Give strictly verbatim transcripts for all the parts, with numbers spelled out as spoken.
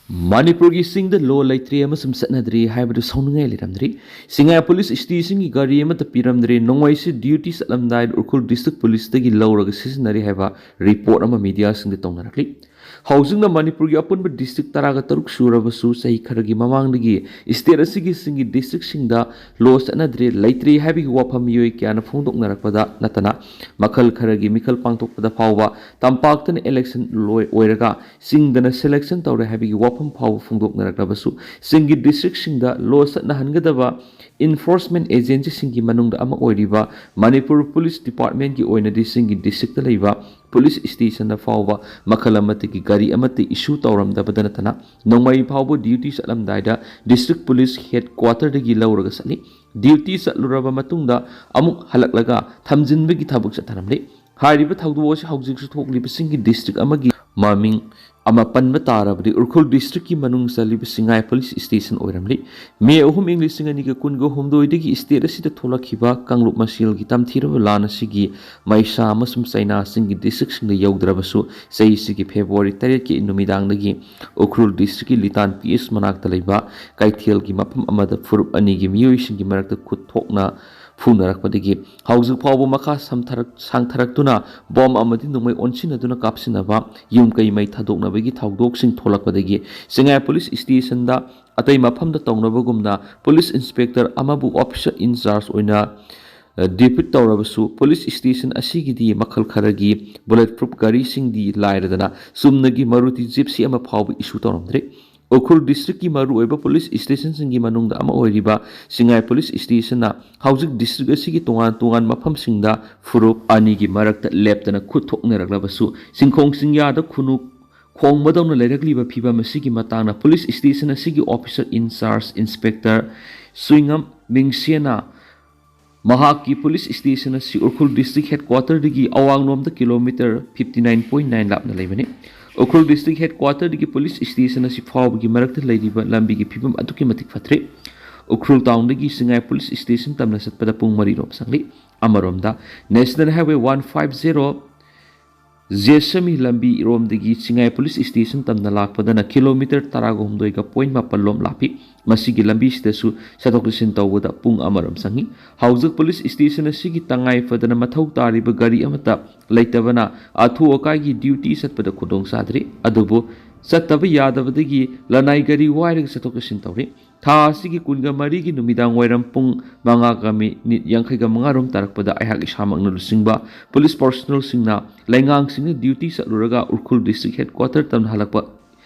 ꯃꯅꯤꯄꯨꯔꯒꯤ ꯆꯤꯡꯗ ꯂꯣ ꯂꯩꯇ꯭ꯔꯦ ꯑꯃꯁꯨꯡ ꯆꯠꯅꯗ꯭ꯔꯦ ꯍꯥꯏꯕꯗꯨ ꯁꯥꯎꯅꯤꯡꯉꯥꯏ ꯂꯩꯔꯝꯗ꯭ꯔꯦ꯫ ꯁꯤꯡꯉꯥꯏ ꯄꯨꯂꯤꯁ ꯁ꯭ꯇꯦꯁꯟꯒꯤ ꯒꯥꯔꯤ ꯑꯃꯠꯇ ꯄꯤꯔꯝꯗ꯭ꯔꯦ꯫ ꯅꯣꯡꯃꯩꯁꯤ ꯗ꯭ꯌꯨꯇꯤ ꯆꯠꯂꯝꯗꯥꯏꯗ ꯎꯈ꯭ꯔꯨꯜ ꯗꯤꯁꯇ꯭ꯔꯤꯛ ꯄꯨꯂꯤꯁꯇꯒꯤ ꯂꯧꯔꯒ ꯁꯤꯖꯤꯟꯅꯔꯤ ꯍꯥꯏꯕ ꯔꯤꯄꯣꯔꯠ ꯑꯃ ꯃꯤꯗꯤꯌꯥꯁꯤꯡꯗ ꯇꯧꯅꯔꯛꯂꯤ꯫ ꯍꯧꯖꯤꯛꯅ ꯃꯅꯤꯄꯨꯔꯒꯤ ꯑꯄꯨꯟꯕ ꯗꯤꯁꯇ꯭ꯔꯤꯛ ꯇꯔꯥꯒ ꯇꯔꯨꯛ ꯁꯨꯔꯕꯁꯨ, ꯆꯍꯤ ꯈꯔꯒꯤ ꯃꯃꯥꯡꯗꯒꯤ ꯁ꯭ꯇꯦꯠ ꯑꯁꯤꯒꯤ ꯆꯤꯡꯒꯤ ꯗꯤꯁꯇ꯭ꯔꯤꯛꯁꯤꯡꯗ ꯂꯣ ꯆꯠꯅꯗ꯭ꯔꯦ, ꯂꯩꯇ꯭ꯔꯦ ꯍꯥꯏꯕꯒꯤ ꯋꯥꯐꯝ ꯃꯤꯑꯣꯏ ꯀꯌꯥꯅ ꯐꯣꯡꯗꯣꯛꯅꯔꯛꯄꯗ ꯅꯠꯇꯅ, ꯃꯈꯜ ꯈꯔꯒꯤ ꯃꯤꯈꯜ ꯄꯥꯡꯊꯣꯛꯄꯗ ꯐꯥꯎꯕ ꯇꯝꯄꯥꯛꯇꯅ ꯏꯂꯦꯛꯁꯟ ꯂꯣꯏ ꯑꯣꯏꯔꯒ ꯆꯤꯡꯗꯅ ꯁꯦꯂꯦꯛꯁꯟ ꯇꯧꯔꯦ ꯍꯥꯏꯕꯒꯤ ꯋꯥꯐꯝ ꯐꯥꯎꯕ ꯐꯣꯡꯗꯣꯛꯅꯔꯛꯂꯕꯁꯨ, ꯆꯤꯡꯒꯤ ꯗꯤꯁꯇ꯭ꯔꯤꯛꯁꯤꯡꯗ ꯂꯣ ꯆꯠꯅꯍꯟꯒꯗꯕ ꯏꯟꯐꯣꯔꯁꯃꯦꯟ ꯑꯦꯖꯦꯟꯁꯤꯁꯤꯡꯒꯤ ꯃꯅꯨꯡꯗ ꯑꯃ ꯑꯣꯏꯔꯤꯕ ꯃꯅꯤꯄꯨꯔ ꯄꯨꯂꯤꯁ ꯗꯤꯄꯥꯔꯠꯃꯦꯟꯒꯤ ꯑꯣꯏꯅꯗꯤ ꯆꯤꯡꯒꯤ ꯗꯤꯁꯇ꯭ꯔꯤꯛꯇ ꯂꯩꯕ ꯄꯨꯂꯤꯁ ꯁ꯭ꯇꯦꯁꯟꯗ ꯐꯥꯎꯕ ꯃꯈꯜ ꯑꯃꯠꯇꯒꯤ ꯒꯥꯔꯤ ꯑꯃꯠꯇ ꯏꯁꯨ ꯇꯧꯔꯝꯗꯕꯗ ꯅꯠꯇꯅ, ꯅꯣꯡꯃꯩ ꯐꯥꯎꯕ ꯗ꯭ꯌꯨꯇꯤ ꯆꯠꯂꯝꯗꯥꯏꯗ ꯗꯤꯁꯇ꯭ꯔꯤꯛ ꯄꯨꯂꯤꯁ ꯍꯦꯗ ꯀ꯭ꯋꯥꯇꯔꯗꯒꯤ ꯂꯧꯔꯒ ꯆꯠꯂꯤ꯫ ꯗ꯭ꯌꯨꯇꯤ ꯆꯠꯂꯨꯔꯕ ꯃꯇꯨꯡꯗ ꯑꯃꯨꯛ ꯍꯜꯂꯛꯂꯒ ꯊꯝꯖꯤꯟꯕꯒꯤ ꯊꯕꯛ ꯆꯠꯊꯔꯝꯂꯤ꯫ ꯍꯥꯏꯔꯤꯕ ꯊꯧꯗꯣꯛ ꯑꯁꯤ ꯍꯧꯖꯤꯛꯁꯨ ꯊꯣꯛꯂꯤꯕꯁꯤꯡꯒꯤ ꯗꯤꯁꯇ꯭ꯔꯤꯛ ꯑꯃꯒꯤ ꯃꯃꯤꯡ ꯑꯃ ꯄꯟꯕ ꯇꯥꯔꯕꯗꯤ, ꯎꯈ꯭ꯔꯨꯜ ꯗꯤꯁꯇ꯭ꯔꯤꯛꯀꯤ ꯃꯅꯨꯡ ꯆꯜꯂꯤꯕ ꯁꯤꯡꯉꯥꯏ ꯄꯨꯂꯤꯁ ꯁ꯭ꯇꯦꯁꯟ ꯑꯣꯏꯔꯝꯂꯤ꯫ ꯃꯦ ꯑꯍꯨꯝ, ꯏꯪ ꯂꯤꯁꯤꯡ ꯑꯅꯤꯒ ꯀꯨꯟꯒ ꯍꯨꯝꯗꯣꯏꯗꯒꯤ ꯁ꯭ꯇꯦꯠ ꯑꯁꯤꯗ ꯊꯣꯛꯂꯛꯈꯤꯕ ꯀꯥꯡꯂꯨꯞ ꯃꯁꯦꯜꯒꯤ ꯇꯝꯊꯤꯔꯕ ꯂꯥꯟ ꯑꯁꯤꯒꯤ ꯃꯩꯁꯥ ꯑꯃꯁꯨꯡ ꯆꯩꯅꯥꯁꯤꯡꯒꯤ ꯗꯤꯁꯇ꯭ꯔꯤꯛꯁꯤꯡꯗ ꯌꯧꯗ꯭ꯔꯕꯁꯨ, ꯆꯍꯤꯁꯤꯒꯤ ꯐꯦꯕ꯭ꯔꯨꯋꯥꯔꯤ ꯇꯔꯦꯠꯀꯤ ꯅꯨꯃꯤꯗꯥꯡꯗꯒꯤ ꯎꯈ꯭ꯔꯨꯜ ꯗꯤꯁꯇ꯭ꯔꯤꯛꯀꯤ ꯂꯤꯇꯥꯟ ꯄꯤ ꯑꯦꯁ ꯃꯅꯥꯛꯇ ꯂꯩꯕ ꯀꯩꯊꯦꯜꯒꯤ ꯃꯐꯝ ꯑꯃꯗ ꯐꯨꯔꯨꯞ ꯑꯅꯤꯒꯤ ꯃꯤꯑꯣꯏꯁꯤꯡꯒꯤ ꯃꯔꯛꯇ ꯈꯨꯠ ꯊꯣꯛꯅ ꯐꯨꯅꯔꯛꯄꯗꯒꯤ ꯍꯧꯖꯤꯛ ꯐꯥꯎꯕ ꯃꯈꯥ ꯁꯝꯊꯔꯛ-, ꯁꯥꯡꯊꯔꯛꯇꯨꯅ ꯕꯣꯝ ꯑꯃꯗꯤ ꯅꯣꯡꯃꯩ ꯑꯣꯟꯁꯤꯟꯅꯗꯨꯅ ꯀꯥꯞꯁꯤꯟꯅꯕ, ꯌꯨꯝ ꯀꯩ ꯃꯩ ꯊꯥꯗꯣꯛꯅꯕꯒꯤ ꯊꯧꯗꯣꯛꯁꯤꯡ ꯊꯣꯛꯂꯛꯄꯗꯒꯤ ꯁꯤꯡꯉꯥꯏ ꯄꯨꯂꯤꯁ ꯁ꯭ꯇꯦꯁꯟꯗ ꯑꯇꯩ ꯃꯐꯝꯗ ꯇꯧꯅꯕꯒꯨꯝꯅ ꯄꯨꯂꯤꯁ ꯏꯟꯁꯄꯦꯛꯇꯔ ꯑꯃꯕꯨ ꯑꯣꯐꯤꯁꯔ ꯏꯟꯆꯥꯔꯖ ꯑꯣꯏꯅ, ꯑ, ꯗꯤꯄ꯭ꯌꯨꯠ ꯇꯧꯔꯕꯁꯨ, ꯄꯨꯂꯤꯁ ꯁ꯭ꯇꯦꯁꯟ ꯑꯁꯤꯒꯤꯗꯤ ꯃꯈꯜ ꯈꯔꯒꯤ ꯕꯨꯂꯦꯠ ꯄ꯭ꯔꯨꯐ ꯒꯥꯔꯤꯁꯤꯡꯗꯤ ꯂꯥꯏꯔꯗꯅ ꯆꯨꯝꯅꯒꯤ ꯃꯔꯨꯇꯤ ꯖꯤꯞꯁꯤ ꯑꯃ ꯐꯥꯎꯕ ꯏꯁꯨ ꯇꯧꯔꯝꯗ꯭ꯔꯤ꯫ ꯎꯈ꯭ꯔꯨꯜ ꯗꯤꯁꯇ꯭ꯔꯤꯛꯀꯤ ꯃꯔꯨꯑꯣꯏꯕ ꯄꯨꯂꯤꯁ ꯁ꯭ꯇꯦꯁꯟꯁꯤꯡꯒꯤ ꯃꯅꯨꯡꯗ ꯑꯃ ꯑꯣꯏꯔꯤꯕ ꯁꯤꯡꯉꯥꯏ ꯄꯨꯂꯤꯁ ꯁ꯭ꯇꯦꯁꯟꯅ ꯍꯧꯖꯤꯛ ꯗꯤꯁꯇ꯭ꯔꯤꯛ ꯑꯁꯤꯒꯤ ꯇꯣꯉꯥꯟ ꯇꯣꯉꯥꯟꯕ ꯃꯐꯝꯁꯤꯡꯗ ꯐꯨꯔꯨꯞ ꯑꯅꯤꯒꯤ ꯃꯔꯛꯇ ꯂꯦꯞꯇꯅ ꯈꯨꯠ ꯊꯣꯛꯅꯔꯛꯂꯕꯁꯨ, ꯆꯤꯡꯈꯣꯡ ꯆꯤꯡꯌꯥꯗ ꯈꯨꯅꯨ ꯈꯣꯡꯕꯗꯧꯅ ꯂꯩꯔꯛꯂꯤꯕ ꯐꯤꯕꯝ ꯑꯁꯤꯒꯤ ꯃꯇꯥꯡꯗ ꯄꯨꯂꯤꯁ ꯁ꯭ꯇꯦꯁꯟ ꯑꯁꯤꯒꯤ ꯑꯣꯐꯤꯁꯔ ꯏꯟꯆꯥꯔꯖ ꯏꯟꯁꯄꯦꯛꯇꯔ ꯁꯨꯏꯉꯝ ꯃꯤꯡꯁꯦꯅ ꯃꯍꯥꯛꯀꯤ ꯄꯨꯂꯤꯁ ꯁ꯭ꯇꯦꯁꯟ ꯑꯁꯤ ꯎꯈ꯭ꯔꯨꯜ ꯗꯤꯁꯇ꯭ꯔꯤꯛ ꯍꯦꯗꯀ꯭ꯋꯥꯇꯔꯗꯒꯤ ꯑꯋꯥꯡꯂꯣꯝꯗ kilometer fifty nine point nine ꯂꯥꯞꯅ ꯂꯩꯕꯅꯤ꯫ ꯎꯈ꯭ꯔꯨꯜ ꯗꯤꯁꯇ꯭ꯔꯤꯛ ꯍꯦꯗꯀ꯭ꯋꯥꯇꯔꯗꯒꯤ ꯄꯨꯂꯤꯁ ꯁ꯭ꯇꯦꯁꯟ ꯑꯁꯤ ꯐꯥꯎꯕꯒꯤ ꯃꯔꯛꯇ ꯂꯩꯔꯤꯕ ꯂꯝꯕꯤꯒꯤ ꯐꯤꯕꯝ ꯑꯗꯨꯛꯀꯤ ꯃꯇꯤꯛ ꯐꯠꯇ꯭ꯔꯦ꯫ ꯎꯈ꯭ꯔꯨꯜ ꯇꯥꯎꯟꯗꯒꯤ ꯁꯤꯡꯉꯥꯏ ꯄꯨꯂꯤꯁ ꯁ꯭ꯇꯦꯁꯟ ꯇꯝꯅ ꯆꯠꯄꯗ ꯄꯨꯡ ꯃꯔꯤꯔꯣꯝ ꯆꯪꯂꯤ꯫ ꯑꯃꯔꯣꯝꯗ, national highway one five zero ꯖꯦꯁꯃꯤ ꯂꯝꯕꯤ ꯏꯔꯣꯝꯗꯒꯤ ꯁꯤꯡꯉꯥꯏ ꯄꯨꯂꯤꯁ ꯁ꯭ꯇꯦꯁꯟ ꯇꯝꯅ ꯂꯥꯛꯄꯗꯅ ꯀꯤꯂꯣꯃꯤꯇꯔ ꯇꯔꯥꯒ ꯍꯨꯝꯗꯣꯏꯒ ꯄꯣꯏꯟ ꯃꯥꯄꯜ ꯂꯣꯝ ꯂꯥꯞꯄꯤ꯫ ꯃꯁꯤꯒꯤ ꯂꯝꯕꯤꯁꯤꯗꯁꯨ ꯆꯠꯊꯣꯛ ꯆꯠꯁꯤꯟ ꯇꯧꯕꯗ ꯄꯨꯡ ꯑꯃꯔꯣꯝ ꯆꯪꯏ꯫ ꯍꯧꯖꯤꯛ ꯄꯨꯂꯤꯁ ꯁ꯭ꯇꯦꯁꯟ ꯑꯁꯤꯒꯤ ꯇꯉꯥꯏ ꯐꯗꯅ ꯃꯊꯧ ꯇꯥꯔꯤꯕ ꯒꯥꯔꯤ ꯑꯃꯠꯇ ꯂꯩꯇꯕꯅ ꯑꯊꯨ ꯑꯀꯥꯏꯒꯤ ꯗ꯭ꯌꯨꯇꯤ ꯆꯠꯄꯗ ꯈꯨꯗꯣꯡ ꯆꯥꯗ꯭ꯔꯤ꯫ ꯑꯗꯨꯕꯨ ꯆꯠꯇꯕ ꯌꯥꯗꯕꯗꯒꯤ ꯂꯅꯥꯏ ꯒꯥꯔꯤ ꯋꯥꯏꯔꯒ ꯆꯠꯊꯣꯛ ꯆꯠꯁꯤꯟ ꯇꯧꯔꯤ꯫ ꯊꯥ ꯑꯁꯤꯒꯤ ꯀꯨꯟꯒ ꯃꯔꯤꯒꯤ ꯅꯨꯃꯤꯗꯥꯡ ꯋꯥꯏꯔꯝ ꯄꯨꯡ ꯃꯉꯥꯒ ꯃꯤꯅꯤꯠ ꯌꯥꯡꯈꯩꯒ ꯃꯉꯥ ꯔꯣꯝ ꯇꯥꯔꯛꯄꯗ ꯑꯩꯍꯥꯛ ꯏꯁꯥꯃꯛꯅ ꯂꯨꯆꯤꯡꯕ ꯄꯨꯂꯤꯁ ꯄꯥꯔꯁꯣꯅꯦꯜꯁꯤꯡꯅ ꯂꯩꯉꯥꯡꯁꯤꯡꯅ ꯗ꯭ꯌꯨꯇꯤ ꯆꯠꯂꯨꯔꯒ ꯎꯈ꯭ꯔꯨꯜ ꯗꯤꯁꯇ꯭ꯔꯤꯛ ꯍꯦꯗꯀ꯭ꯋꯥꯇꯔ ꯇꯝꯅ ꯍꯜꯂꯛꯄ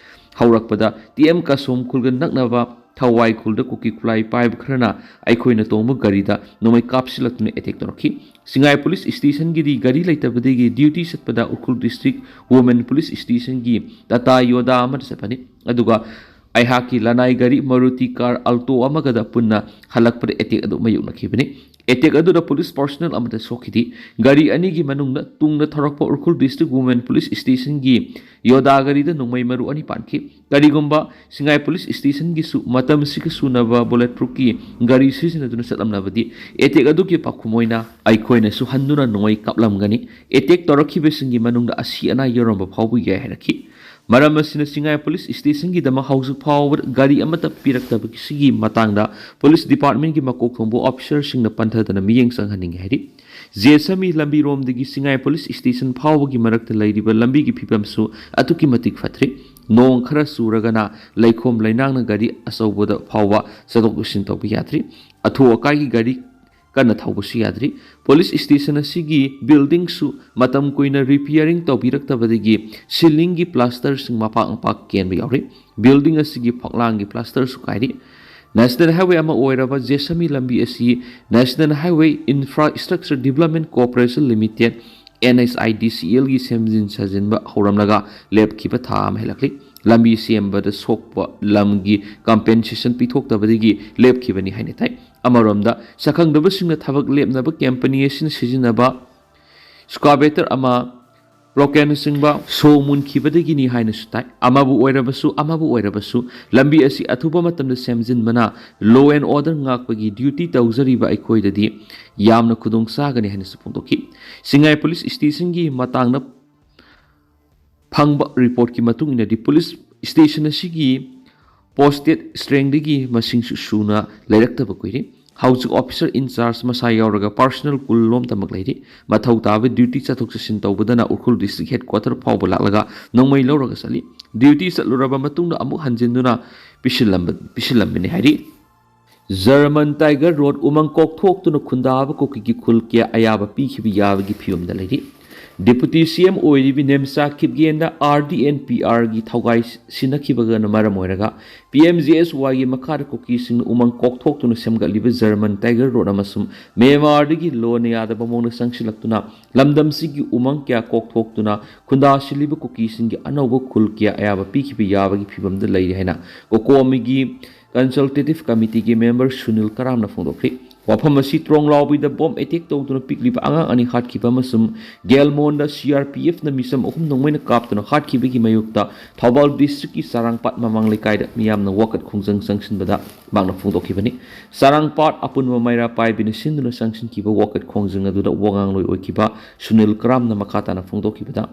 ꯍꯧꯔꯛꯄꯗ ꯇꯤ ꯑꯦꯝ ꯀꯁꯣꯝ ꯈꯨꯜꯒ ꯅꯛꯅꯕ ꯊꯋꯥꯏ ꯈꯨꯜꯗ ꯀꯨꯀꯤ ꯈꯨꯠꯂꯥꯏ ꯄꯥꯏꯕ ꯈꯔꯅ ꯑꯩꯈꯣꯏꯅ ꯇꯣꯡꯕ ꯒꯥꯔꯤꯗ ꯅꯣꯡꯃꯩ ꯀꯥꯞꯁꯤꯜꯂꯛꯇꯨꯅ ꯑꯦꯇꯦꯛ ꯇꯧꯔꯛꯈꯤ꯫ ꯁꯤꯡꯉꯥꯏ ꯄꯨꯂꯤꯁ ꯁ꯭ꯇꯦꯁꯟꯒꯤꯗꯤ ꯒꯥꯔꯤ ꯂꯩꯇꯕꯗꯒꯤ ꯗ꯭ꯌꯨꯇꯤ ꯆꯠꯄꯗ ꯎꯈ꯭ꯔꯨꯜ ꯗꯤꯁꯇ꯭ꯔꯤꯛ ꯋꯨꯃꯦꯟ ꯄꯨꯂꯤꯁ ꯁ꯭ꯇꯦꯁꯟꯒꯤ ꯇꯥꯇꯥ ꯌꯣꯗꯥ ꯑꯃꯗ ꯆꯠꯄꯅꯤ꯫ ꯑꯗꯨꯒ ꯑꯩꯍꯥꯛꯀꯤ ꯂꯅꯥꯏ ꯒꯥꯔꯤ ꯃꯔꯨꯇꯤ ꯀꯥꯔ ꯑꯜꯇꯣ ꯑꯃꯒꯗ ꯄꯨꯟꯅ ꯍꯜꯂꯛꯄꯗ ꯑꯦꯇꯦꯛ ꯑꯗꯨ ꯃꯥꯌꯣꯛꯅꯈꯤꯕꯅꯤ꯫ ꯑꯦꯇꯦꯛ ꯑꯗꯨꯗ ꯄꯨꯂꯤꯁ ꯄꯥꯔꯁꯣꯅꯦꯜ ꯑꯃꯠꯇ ꯁꯣꯛꯈꯤꯗꯦ꯫ ꯒꯥꯔꯤ ꯑꯅꯤꯒꯤ ꯃꯅꯨꯡꯗ ꯇꯨꯡꯗ ꯊꯧꯔꯛꯄ ꯎꯈ꯭ꯔꯨꯜ ꯗꯤꯁꯇ꯭ꯔꯤꯛ ꯋꯨꯃꯦꯟ ꯄꯨꯂꯤꯁ ꯁ꯭ꯇꯦꯁꯟꯒꯤ ꯌꯣꯗꯥ ꯒꯥꯔꯤꯗ ꯅꯣꯡꯃꯩ ꯃꯔꯨ ꯑꯅꯤ ꯄꯥꯟꯈꯤ꯫ ꯀꯔꯤꯒꯨꯝꯕ ꯁꯤꯡꯉꯥꯏ ꯄꯨꯂꯤꯁ ꯁ꯭ꯇꯦꯁꯟꯒꯤꯁꯨ ꯃꯇꯝꯁꯤꯒ ꯆꯨꯅꯕ ꯕꯨꯂꯦꯠ ꯄ꯭ꯔꯨꯐꯀꯤ ꯒꯥꯔꯤ ꯁꯤꯖꯤꯟꯅꯗꯨꯅ ꯆꯠꯂꯝꯂꯕꯗꯤ ꯑꯦꯇꯦꯛ ꯑꯗꯨꯒꯤ ꯄꯥꯎꯈꯨꯝ ꯑꯣꯏꯅ ꯑꯩꯈꯣꯏꯅꯁꯨ ꯍꯟꯗꯨꯅ ꯅꯣꯡꯃꯩ ꯀꯥꯞꯂꯝꯒꯅꯤ꯫ ꯑꯦꯇꯦꯛ ꯇꯧꯔꯛꯈꯤꯕꯁꯤꯡꯒꯤ ꯃꯅꯨꯡꯗ ꯑꯁꯤ ꯑꯅꯥ ꯌꯥꯎꯔꯝꯕ ꯐꯥꯎꯕ ꯌꯥꯏ ꯍꯥꯏꯔꯛꯈꯤ꯫ ꯃꯔꯝ ꯑꯁꯤꯅ ꯁꯤꯡꯉꯥꯏ ꯄꯨꯂꯤꯁ ꯁ꯭ꯇꯦꯁꯟꯒꯤꯗꯃꯛ ꯍꯧꯖꯤꯛ ꯐꯥꯎꯕ ꯒꯥꯔꯤ ꯑꯃꯠꯇ ꯄꯤꯔꯛꯇꯕꯁꯤꯒꯤ ꯃꯇꯥꯡꯗ ꯄꯨꯂꯤꯁ ꯗꯤꯄꯥꯔꯠꯃꯦꯟꯒꯤ ꯃꯀꯣꯛ ꯊꯣꯡꯕ ꯑꯣꯐꯤꯁꯔꯁꯤꯡꯅ ꯄꯟꯊꯗꯅ ꯃꯤꯠꯌꯦꯡ ꯆꯪꯍꯟꯅꯤꯡꯏ ꯍꯥꯏꯔꯤ꯫ ꯖꯦꯁꯃꯤ ꯂꯝꯕꯤꯔꯣꯝꯗꯒꯤ ꯁꯤꯡꯉꯥꯏ ꯄꯨꯂꯤꯁ ꯁ꯭ꯇꯦꯁꯟ ꯐꯥꯎꯕꯒꯤ ꯃꯔꯛꯇ ꯂꯩꯔꯤꯕ ꯂꯝꯕꯤꯒꯤ ꯐꯤꯕꯝꯁꯨ ꯑꯗꯨꯛꯀꯤ ꯃꯇꯤꯛ ꯐꯠꯇ꯭ꯔꯤ꯫ ꯅꯣꯡ ꯈꯔ ꯆꯨꯔꯒꯅ ꯂꯩꯈꯣꯝ ꯂꯩꯅꯥꯡꯅ ꯒꯥꯔꯤ ꯑꯆꯧꯕꯗ ꯐꯥꯎꯕ ꯆꯠꯊꯣꯛ ꯆꯠꯁꯤꯟ ꯇꯧꯕ ꯌꯥꯗ꯭ꯔꯤ꯫ ꯑꯊꯨ ꯑꯀꯥꯏꯒꯤ ꯒꯥꯔꯤ ꯀꯟꯅ ꯊꯧꯕꯁꯨ ꯌꯥꯗ꯭ꯔꯤ꯫ ꯄꯨꯂꯤꯁ ꯁ꯭ꯇꯦꯁꯟ ꯑꯁꯤꯒꯤ ꯕꯤꯜꯗꯤꯡꯁꯨ ꯃꯇꯝ ꯀꯨꯏꯅ ꯔꯤꯄꯤꯌꯥꯔꯤꯡ ꯇꯧꯕꯤꯔꯛꯇꯕꯗꯒꯤ ꯁꯤꯂꯤꯡꯒꯤ ꯄ꯭ꯂꯥꯁꯇꯔꯁꯤꯡ ꯃꯄꯥꯛ ꯃꯄꯥꯛ ꯀꯦꯟꯕ ꯌꯥꯎꯔꯤ꯫ ꯕꯤꯜꯗꯤꯡ ꯑꯁꯤꯒꯤ ꯐꯛꯂꯥꯡꯒꯤ ꯄ꯭ꯂꯥꯁꯇꯔꯁꯨ ꯀꯥꯏꯔꯤ꯫ ꯅꯦꯁꯅꯦꯜ ꯍꯥꯏꯋꯦ ꯑꯃ ꯑꯣꯏꯔꯕ ꯖꯦꯁꯃꯤ ꯂꯝꯕꯤ ꯑꯁꯤ National Highway Infrastructure Development Corporation Limited, N H I D C ꯑꯦꯜꯒꯤ ꯁꯦꯝꯖꯤꯟ ꯁꯥꯖꯤꯟꯕ ꯍꯧꯔꯝꯂꯒ ꯂꯦꯞꯈꯤꯕ ꯊꯥ ꯑꯃ ꯍꯦꯜꯂꯛꯂꯤ꯫ ꯂꯝꯕꯤ ꯁꯦꯝꯕꯗ ꯁꯣꯛꯄ ꯂꯝꯒꯤ ꯀꯝꯄꯦꯟꯁꯦꯁꯟ ꯄꯤꯊꯣꯛꯇꯕꯗꯒꯤ ꯂꯦꯞꯈꯤꯕꯅꯤ ꯍꯥꯏꯅ ꯇꯥꯏ꯫ ꯑꯃꯔꯣꯝꯗ, ꯁꯛꯈꯪꯗꯕꯁꯤꯡꯅ ꯊꯕꯛ ꯂꯦꯞꯅꯕ ꯀꯝꯄꯅꯤ ꯑꯁꯤꯅ ꯁꯤꯖꯤꯟꯅꯕ ꯁ꯭ꯀꯥꯕꯦꯇꯔ ꯑꯃ ꯕ꯭ꯔꯣꯀꯦꯟꯅꯆꯤꯡꯕ ꯁꯣ ꯃꯨꯟꯈꯤꯕꯗꯒꯤꯅꯤ ꯍꯥꯏꯅꯁꯨ ꯇꯥꯏ꯫ ꯑꯃꯕꯨ ꯑꯣꯏꯔꯕꯁꯨ, ꯑꯃꯕꯨ ꯑꯣꯏꯔꯕꯁꯨ, ꯂꯝꯕꯤ ꯑꯁꯤ ꯑꯊꯨꯕ ꯃꯇꯝꯗ ꯁꯦꯝꯖꯤꯟꯕꯅ law and order ꯉꯥꯛꯄꯒꯤ ꯗ꯭ꯌꯨꯇꯤ ꯇꯧꯖꯔꯤꯕ ꯑꯩꯈꯣꯏꯗꯗꯤ ꯌꯥꯝꯅ ꯈꯨꯗꯣꯡ ꯆꯥꯒꯅꯤ ꯍꯥꯏꯅꯁꯨ ꯐꯣꯡꯗꯣꯛꯈꯤ꯫ ꯁꯤꯡꯉꯥꯏ ꯄꯨꯂꯤꯁ ꯁ꯭ꯇꯦꯁꯟꯒꯤ ꯃꯇꯥꯡꯗ ꯐꯪꯕ ꯔꯤꯄꯣꯔꯠꯀꯤ ꯃꯇꯨꯡ ꯏꯟꯅꯗꯤ, ꯄꯨꯂꯤꯁ ꯁ꯭ꯇꯦꯁꯟ ꯑꯁꯤꯒꯤ ꯄꯣꯁꯇꯦꯗ ꯁ꯭ꯇ꯭ꯔꯦꯡꯗꯒꯤ ꯃꯁꯤꯡꯁꯨ ꯁꯨꯅ ꯂꯩꯔꯛꯇꯕ ꯀꯨꯏꯔꯦ꯫ ꯍꯧꯖꯤꯛ ꯑꯣꯐꯤꯁꯔ ꯏꯟꯆꯥꯔꯖ ꯃꯁꯥ ꯌꯥꯎꯔꯒ ꯄꯥꯔꯁꯣꯅꯦꯜ ꯀꯨꯜꯂꯣꯝꯇꯃꯛ ꯂꯩꯔꯤ꯫ ꯃꯊꯧ ꯇꯥꯕ ꯗ꯭ꯌꯨꯇꯤ ꯆꯠꯊꯣꯛ ꯆꯠꯁꯤꯟ ꯇꯧꯕꯗꯅ ꯎꯈ꯭ꯔꯨꯜ ꯗꯤꯁꯇ꯭ꯔꯤꯛ ꯍꯦꯗꯀ꯭ꯋꯥꯇꯔ ꯐꯥꯎꯕ ꯂꯥꯛꯂꯒ ꯅꯣꯡꯃꯩ ꯂꯧꯔꯒ ꯆꯠꯂꯤ꯫ ꯗ꯭ꯌꯨꯇꯤ ꯆꯠꯂꯨꯔꯕ ꯃꯇꯨꯡꯗ ꯑꯃꯨꯛ ꯍꯟꯖꯤꯟꯗꯨꯅ ꯄꯤꯁꯤꯜꯂꯝꯕ ꯄꯤꯁꯤꯜꯂꯝꯕꯅꯤ ꯍꯥꯏꯔꯤ꯫ ꯖꯔꯃꯟ ꯇꯥꯏꯒꯔ ꯔꯣꯠ ꯎꯃꯪ ꯀꯣꯛꯊꯣꯛꯇꯨꯅ ꯈꯨꯟꯗꯥꯕ ꯀꯨꯀꯤꯒꯤ ꯈꯨꯜ ꯀꯌꯥ ꯑꯌꯥꯕ ꯄꯤꯈꯤꯕ ꯌꯥꯕꯒꯤ ꯐꯤꯕꯝꯗ ꯂꯩꯔꯤ꯫ ꯗꯤꯄꯨꯇꯤ ꯁꯤ ꯑꯦꯝ ꯑꯣꯏꯔꯤꯕꯤ ꯅꯦꯝꯆꯥ ꯈꯤꯞꯒꯦꯟꯗ ꯑꯥꯔ ꯗꯤ ꯑꯦꯟ ꯄꯤ ꯑꯥꯔꯒꯤ ꯊꯧꯒꯥꯏ ꯁꯤꯟꯅꯈꯤꯕꯒꯅ ꯃꯔꯝ ꯑꯣꯏꯔꯒ ꯄꯤ ꯑꯦꯝ ꯖꯤ ꯑꯦꯁ ꯋꯥꯏꯒꯤ ꯃꯈꯥꯗ ꯀꯨꯀꯤꯁꯤꯡꯅ ꯎꯃꯪ ꯀꯣꯛꯊꯣꯛꯇꯨꯅ ꯁꯦꯝꯒꯠꯂꯤꯕ ꯖꯔꯃꯟ ꯇꯥꯏꯒꯔ ꯔꯣꯠ ꯑꯃꯁꯨꯡ ꯃ꯭ꯌꯥꯟꯃꯥꯔꯗꯒꯤ ꯂꯣꯟꯅ ꯌꯥꯗꯕ ꯃꯑꯣꯡꯗ ꯆꯪꯁꯤꯜꯂꯛꯇꯨꯅ ꯂꯝꯗꯝꯁꯤꯒꯤ ꯎꯃꯪ ꯀꯌꯥ ꯀꯣꯛꯊꯣꯛꯇꯨꯅ ꯈꯨꯟꯗꯥꯁꯤꯜꯂꯤꯕ ꯀꯨꯀꯤꯁꯤꯡꯒꯤ ꯑꯅꯧꯕ ꯈꯨꯜ ꯀꯌꯥ ꯑꯌꯥꯕ ꯄꯤꯈꯤꯕ ꯌꯥꯕꯒꯤ ꯐꯤꯕꯝꯗ ꯂꯩꯔꯤ ꯍꯥꯏꯅ ꯀꯣꯀꯣꯃꯤꯒꯤ ꯀꯟꯁꯜꯇꯦꯇꯤꯚ ꯀꯃꯤꯇꯤꯒꯤ ꯃꯦꯝꯕꯔ ꯁꯨꯅꯤꯜ ꯀꯔꯥꯝꯅ ꯐꯣꯡꯗꯣꯛꯈꯤ꯫ ꯋꯥꯐꯝ ꯑꯁꯤ ꯇ꯭ꯔꯣꯡꯂꯥꯎꯕꯤꯗ ꯕꯣꯝ ꯑꯦꯇꯦꯛ ꯇꯧꯗꯨꯅ ꯄꯤꯛꯂꯤꯕ ꯑꯉꯥꯡ ꯑꯅꯤ ꯍꯥꯠꯈꯤꯕ ꯑꯃꯁꯨꯡ ꯒꯦꯜꯃꯣꯟꯗ ꯁꯤ ꯑꯥꯔ ꯄꯤ ꯑꯦꯐꯅ ꯃꯤꯆꯝ ꯑꯍꯨꯝ ꯅꯣꯡꯃꯩꯅ ꯀꯥꯞꯇꯨꯅ ꯍꯥꯠꯈꯤꯕꯒꯤ ꯃꯥꯌꯣꯛꯇ ꯊꯧꯕꯥꯜ ꯗꯤꯁꯇ꯭ꯔꯤꯛꯀꯤ ꯆꯥꯔꯥꯡꯄꯥꯠ ꯃꯃꯥꯡ ꯂꯩꯀꯥꯏꯗ ꯃꯤꯌꯥꯝꯅ ꯋꯥꯀꯠ ꯈꯣꯡꯖꯪ ꯆꯪꯁꯤꯟꯕꯗ ꯃꯍꯥꯛꯅ ꯐꯣꯡꯗꯣꯛꯈꯤꯕꯅꯤ꯫ ꯆꯥꯔꯥꯡꯄꯥꯠ ꯑꯄꯨꯟꯕ ꯃꯩꯔꯥ ꯄꯥꯏꯕꯤꯅ ꯁꯤꯟꯗꯨꯅ ꯆꯪꯁꯤꯟꯈꯤꯕ ꯋꯥꯀꯠ ꯈꯣꯡꯖꯪ ꯑꯗꯨꯗ ꯋꯥꯉꯥꯡꯂꯣꯏ ꯑꯣꯏꯈꯤꯕ ꯁꯨꯅꯤꯜ ꯀꯔꯥꯝꯅ ꯃꯈꯥ ꯇꯥꯅ ꯐꯣꯡꯗꯣꯛꯈꯤꯕꯗ,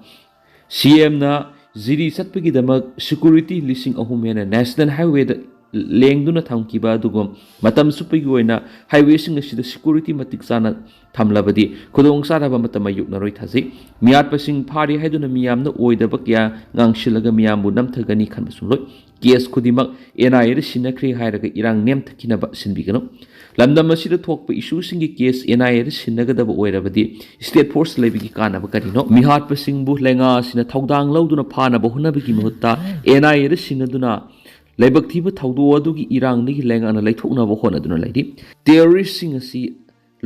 ꯁꯤ ꯑꯦꯝꯅ ꯖꯤꯔꯤ ꯆꯠꯄꯒꯤꯗꯃꯛ ꯁꯦꯀ꯭ꯌꯨꯔꯤꯇꯤ ꯂꯤꯁꯤꯡ ꯑꯍꯨꯝ ꯍꯦꯟꯅ ꯅꯦꯁꯅꯦꯜ ꯍꯥꯏꯋꯦꯗ ꯂꯦꯡꯗꯨꯅ ꯊꯝꯈꯤꯕ ꯑꯗꯨꯒꯨꯝ ꯃꯇꯝ ꯆꯨꯞꯄꯒꯤ ꯑꯣꯏꯅ ꯍꯥꯏꯋꯦꯁꯤꯡ ꯑꯁꯤꯗ ꯁꯦꯀ꯭ꯌꯨꯔꯤꯇꯤ ꯃꯇꯤꯛ ꯆꯥꯅ ꯊꯝꯂꯕꯗꯤ ꯈꯨꯗꯣꯡꯆꯥꯗꯕ ꯑꯃꯠꯇ ꯃꯥꯌꯣꯛꯅꯔꯣꯏ ꯊꯥꯖꯩ꯫ ꯃꯤꯍꯥꯠꯄꯁꯤꯡ ꯐꯥꯔꯤ ꯍꯥꯏꯗꯨꯅ ꯃꯤꯌꯥꯝꯅ ꯑꯣꯏꯗꯕ ꯀꯌꯥ ꯉꯥꯡꯁꯤꯜꯂꯒ ꯃꯤꯌꯥꯝꯕꯨ ꯅꯝꯊꯒꯅꯤ ꯈꯟꯕꯁꯨ ꯂꯣꯏ꯫ ꯀꯦꯁ ꯈꯨꯗꯤꯡꯃꯛ ꯑꯦꯟ ꯑꯥꯏ ꯑꯦꯗ ꯁꯤꯟꯅꯈ꯭ꯔꯦ ꯍꯥꯏꯔꯒ ꯏꯔꯥꯡ ꯅꯦꯝꯊꯈꯤꯅꯕ ꯁꯤꯟꯕꯤꯒꯅꯨ꯫ ꯂꯝꯗꯝ ꯑꯁꯤꯗ ꯊꯣꯛꯄ ꯏꯁꯨꯁꯤꯡꯒꯤ ꯀꯦꯁ ꯑꯦꯟ ꯑꯥꯏ ꯑꯦꯗ ꯁꯤꯟꯅꯒꯗꯕ ꯑꯣꯏꯔꯕꯗꯤ ꯁ꯭ꯇꯦꯠ ꯐꯣꯔꯁ ꯂꯩꯕꯒꯤ ꯀꯥꯟꯅꯕ ꯀꯔꯤꯅꯣ? ꯃꯤꯍꯥꯠꯄꯁꯤꯡꯕꯨ ꯂꯩꯉꯥꯛ ꯑꯁꯤꯅ ꯊꯧꯗꯥꯡ ꯂꯧꯗꯨꯅ ꯐꯥꯅꯕ ꯍꯣꯠꯅꯕꯒꯤ ꯃꯍꯨꯠꯇ ꯑꯦꯟ ꯑꯥꯏ ꯑꯦꯗ ꯁꯤꯟꯅꯗꯨꯅ ꯂꯥꯏꯕꯛ ꯊꯤꯕ ꯊꯧꯗꯣꯛ ꯑꯗꯨꯒꯤ ꯏꯔꯥꯡꯗꯒꯤ ꯂꯩꯉꯥꯛꯅ ꯂꯩꯊꯣꯛꯅꯕ ꯍꯣꯠꯅꯗꯨꯅ ꯂꯩꯔꯤ꯫ ꯇꯦꯔꯣꯔꯤꯁꯁꯤꯡ ꯑꯁꯤ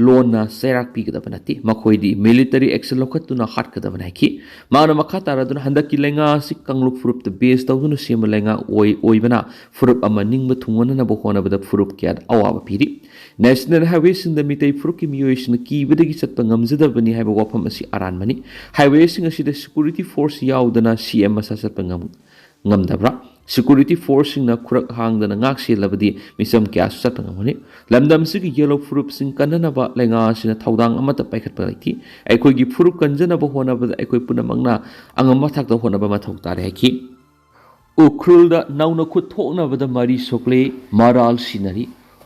ꯂꯣꯟꯅ ꯆꯩꯔꯥꯛ ꯄꯤꯒꯗꯕ ꯅꯠꯇꯦ, ꯃꯈꯣꯏꯗꯤ ꯃꯤꯂꯤꯇꯔꯤ ꯑꯦꯛꯁꯟ ꯂꯧꯈꯠꯇꯨꯅ ꯍꯥꯠꯀꯗꯕꯅꯤ ꯍꯥꯏꯈꯤ꯫ ꯃꯥꯅ ꯃꯈꯥ ꯇꯥꯔꯗꯨꯅ ꯍꯟꯗꯛꯀꯤ ꯂꯩꯉꯥꯛ ꯑꯁꯤ ꯀꯥꯡꯂꯨꯞ ꯐꯨꯔꯨꯞꯇ ꯕꯦꯁ ꯇꯧꯗꯨꯅ ꯁꯦꯝꯕ ꯂꯩꯉꯥꯛ ꯑꯣꯏ ꯑꯣꯏꯕꯅ ꯐꯨꯔꯨꯞ ꯑꯃ ꯅꯤꯡꯕ ꯊꯨꯡꯍꯟꯅꯅꯕ ꯍꯣꯠꯅꯕꯗ ꯐꯨꯔꯨꯞ ꯀꯌꯥꯗ ꯑꯋꯥꯕ ꯄꯤꯔꯤ꯫ ꯅꯦꯁꯅꯦꯜ ꯍꯥꯏꯋꯦꯁꯤꯡꯗ ꯃꯤꯇꯩ ꯐꯨꯔꯨꯞꯀꯤ ꯃꯤꯑꯣꯏꯁꯤꯡꯅ ꯀꯤꯕꯗꯒꯤ ꯆꯠꯄ ꯉꯝꯖꯗꯕꯅꯤ ꯍꯥꯏꯕ ꯋꯥꯐꯝ ꯑꯁꯤ ꯑꯔꯥꯟꯕꯅꯤ꯫ ꯍꯥꯏꯋꯦꯁꯤꯡ ꯑꯁꯤꯗ ꯁꯦꯀ꯭ꯌꯨꯔꯤꯇꯤ ꯐꯣꯔꯁ ꯌꯥꯎꯗꯅ ꯁꯤ ꯑꯦꯝ ꯃꯁꯥ ꯆꯠꯄ ꯉꯝ-, ꯉꯝꯗꯕ꯭ꯔꯥ? ꯁꯦꯀ꯭ꯌꯨꯔꯤꯇꯤ ꯐꯣꯔꯁꯁꯤꯡꯅ ꯈꯨꯔꯛ ꯍꯥꯡꯗꯅ ꯉꯥꯛ ꯁꯦꯜꯂꯕꯗꯤ ꯃꯤꯆꯝ ꯀꯌꯥꯁꯨ ꯆꯠꯄ ꯉꯝꯒꯅꯤ꯫ ꯂꯝꯗꯝꯁꯤꯒꯤ ꯌꯦꯜꯂꯣ ꯐꯨꯔꯨꯞꯁꯤꯡ ꯀꯟꯅꯅꯕ ꯂꯩꯉꯥꯛ ꯑꯁꯤꯅ ꯊꯧꯗꯥꯡ ꯑꯃꯠꯇ ꯄꯥꯏꯈꯠꯄ ꯂꯩꯇꯦ꯫ ꯑꯩꯈꯣꯏꯒꯤ ꯐꯨꯔꯨꯞ ꯀꯟꯖꯅꯕ ꯍꯣꯠꯅꯕꯗ ꯑꯩꯈꯣꯏ ꯄꯨꯝꯅꯃꯛꯅ ꯑꯉꯝꯕ ꯊꯥꯛꯇ ꯍꯣꯠꯅꯕ ꯃꯊꯧ ꯇꯥꯔꯦ ꯍꯥꯏꯈꯤ꯫ ꯎꯈ꯭ꯔꯨꯜꯗ ꯅꯧꯅ ꯈꯨꯠ ꯊꯣꯛꯅꯕꯗ ꯃꯔꯤ ꯁꯣꯛꯂꯦ, ꯃꯔꯥꯜ ꯁꯤꯟꯅꯔꯤ꯫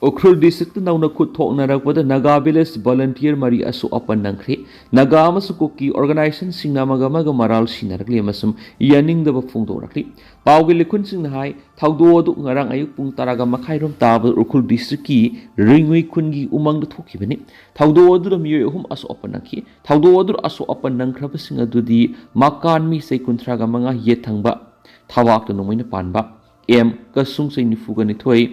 ꯎꯈ꯭ꯔꯨꯜ ꯗꯤꯁꯇ꯭ꯔꯤꯛꯇ ꯅꯧꯅ ꯈꯨꯠ ꯊꯣꯛꯅꯔꯛꯄꯗ ꯅꯥꯒꯥ ꯚꯤꯂꯦꯖ ꯚꯣꯂꯨꯟꯇꯤꯌꯔ ꯃꯔꯤ ꯑꯁꯣꯛ ꯑꯄꯟ ꯅꯪꯈ꯭ꯔꯦ꯫ ꯅꯥꯒꯥ ꯑꯃꯁꯨꯡ ꯀꯨꯀꯤ ꯑꯣꯔꯒꯅꯥꯏꯖꯦꯁꯟꯁꯤꯡꯅ ꯑꯃꯒ ꯑꯃꯒ ꯃꯔꯥꯜ ꯁꯤꯟꯅꯔꯛꯂꯤ ꯑꯃꯁꯨꯡ ꯌꯥꯅꯤꯡꯗꯕ ꯐꯣꯡꯗꯣꯛꯂꯛꯂꯤ꯫ ꯄꯥꯎꯒꯤ ꯂꯤꯈꯨꯟꯁꯤꯡꯅ ꯍꯥꯏ, ꯊꯧꯗꯣꯛ ꯑꯗꯨ ꯉꯔꯥꯡ ꯑꯌꯨꯛ ꯄꯨꯡ ꯇꯔꯥꯒ ꯃꯈꯥꯏ ꯔꯣꯝ ꯇꯥꯕꯗ ꯎꯈ꯭ꯔꯨꯜ ꯗꯤꯁꯇ꯭ꯔꯤꯛꯀꯤ ꯔꯤꯡꯉꯨꯏ ꯈꯨꯟꯒꯤ ꯎꯃꯪꯗ ꯊꯣꯛꯈꯤꯕꯅꯤ꯫ ꯊꯧꯗꯣꯛ ꯑꯗꯨꯗ ꯃꯤꯑꯣꯏ ꯑꯍꯨꯝ ꯑꯁꯣꯛ ꯑꯄꯟ ꯅꯪꯈꯤ꯫ ꯊꯧꯗꯣꯛ ꯑꯗꯨꯗ ꯑꯁꯣꯛ ꯑꯄꯟ ꯅꯪꯈ꯭ꯔꯕꯁꯤꯡ ꯑꯗꯨꯗꯤ ꯃꯀꯥꯟ ꯃꯤ ꯆꯍꯤ ꯀꯨꯟꯊ꯭ꯔꯥꯒ ꯃꯉꯥ, ꯌꯦꯠ ꯊꯪꯕ ꯊꯋꯥꯛꯇ ꯅꯣꯡꯃꯩꯅ ꯄꯥꯟꯕ, ꯑꯦꯝ ꯀꯁꯨꯡ ꯆꯍꯤ ꯅꯤꯐꯨꯒ ꯅꯤꯊꯣꯏ,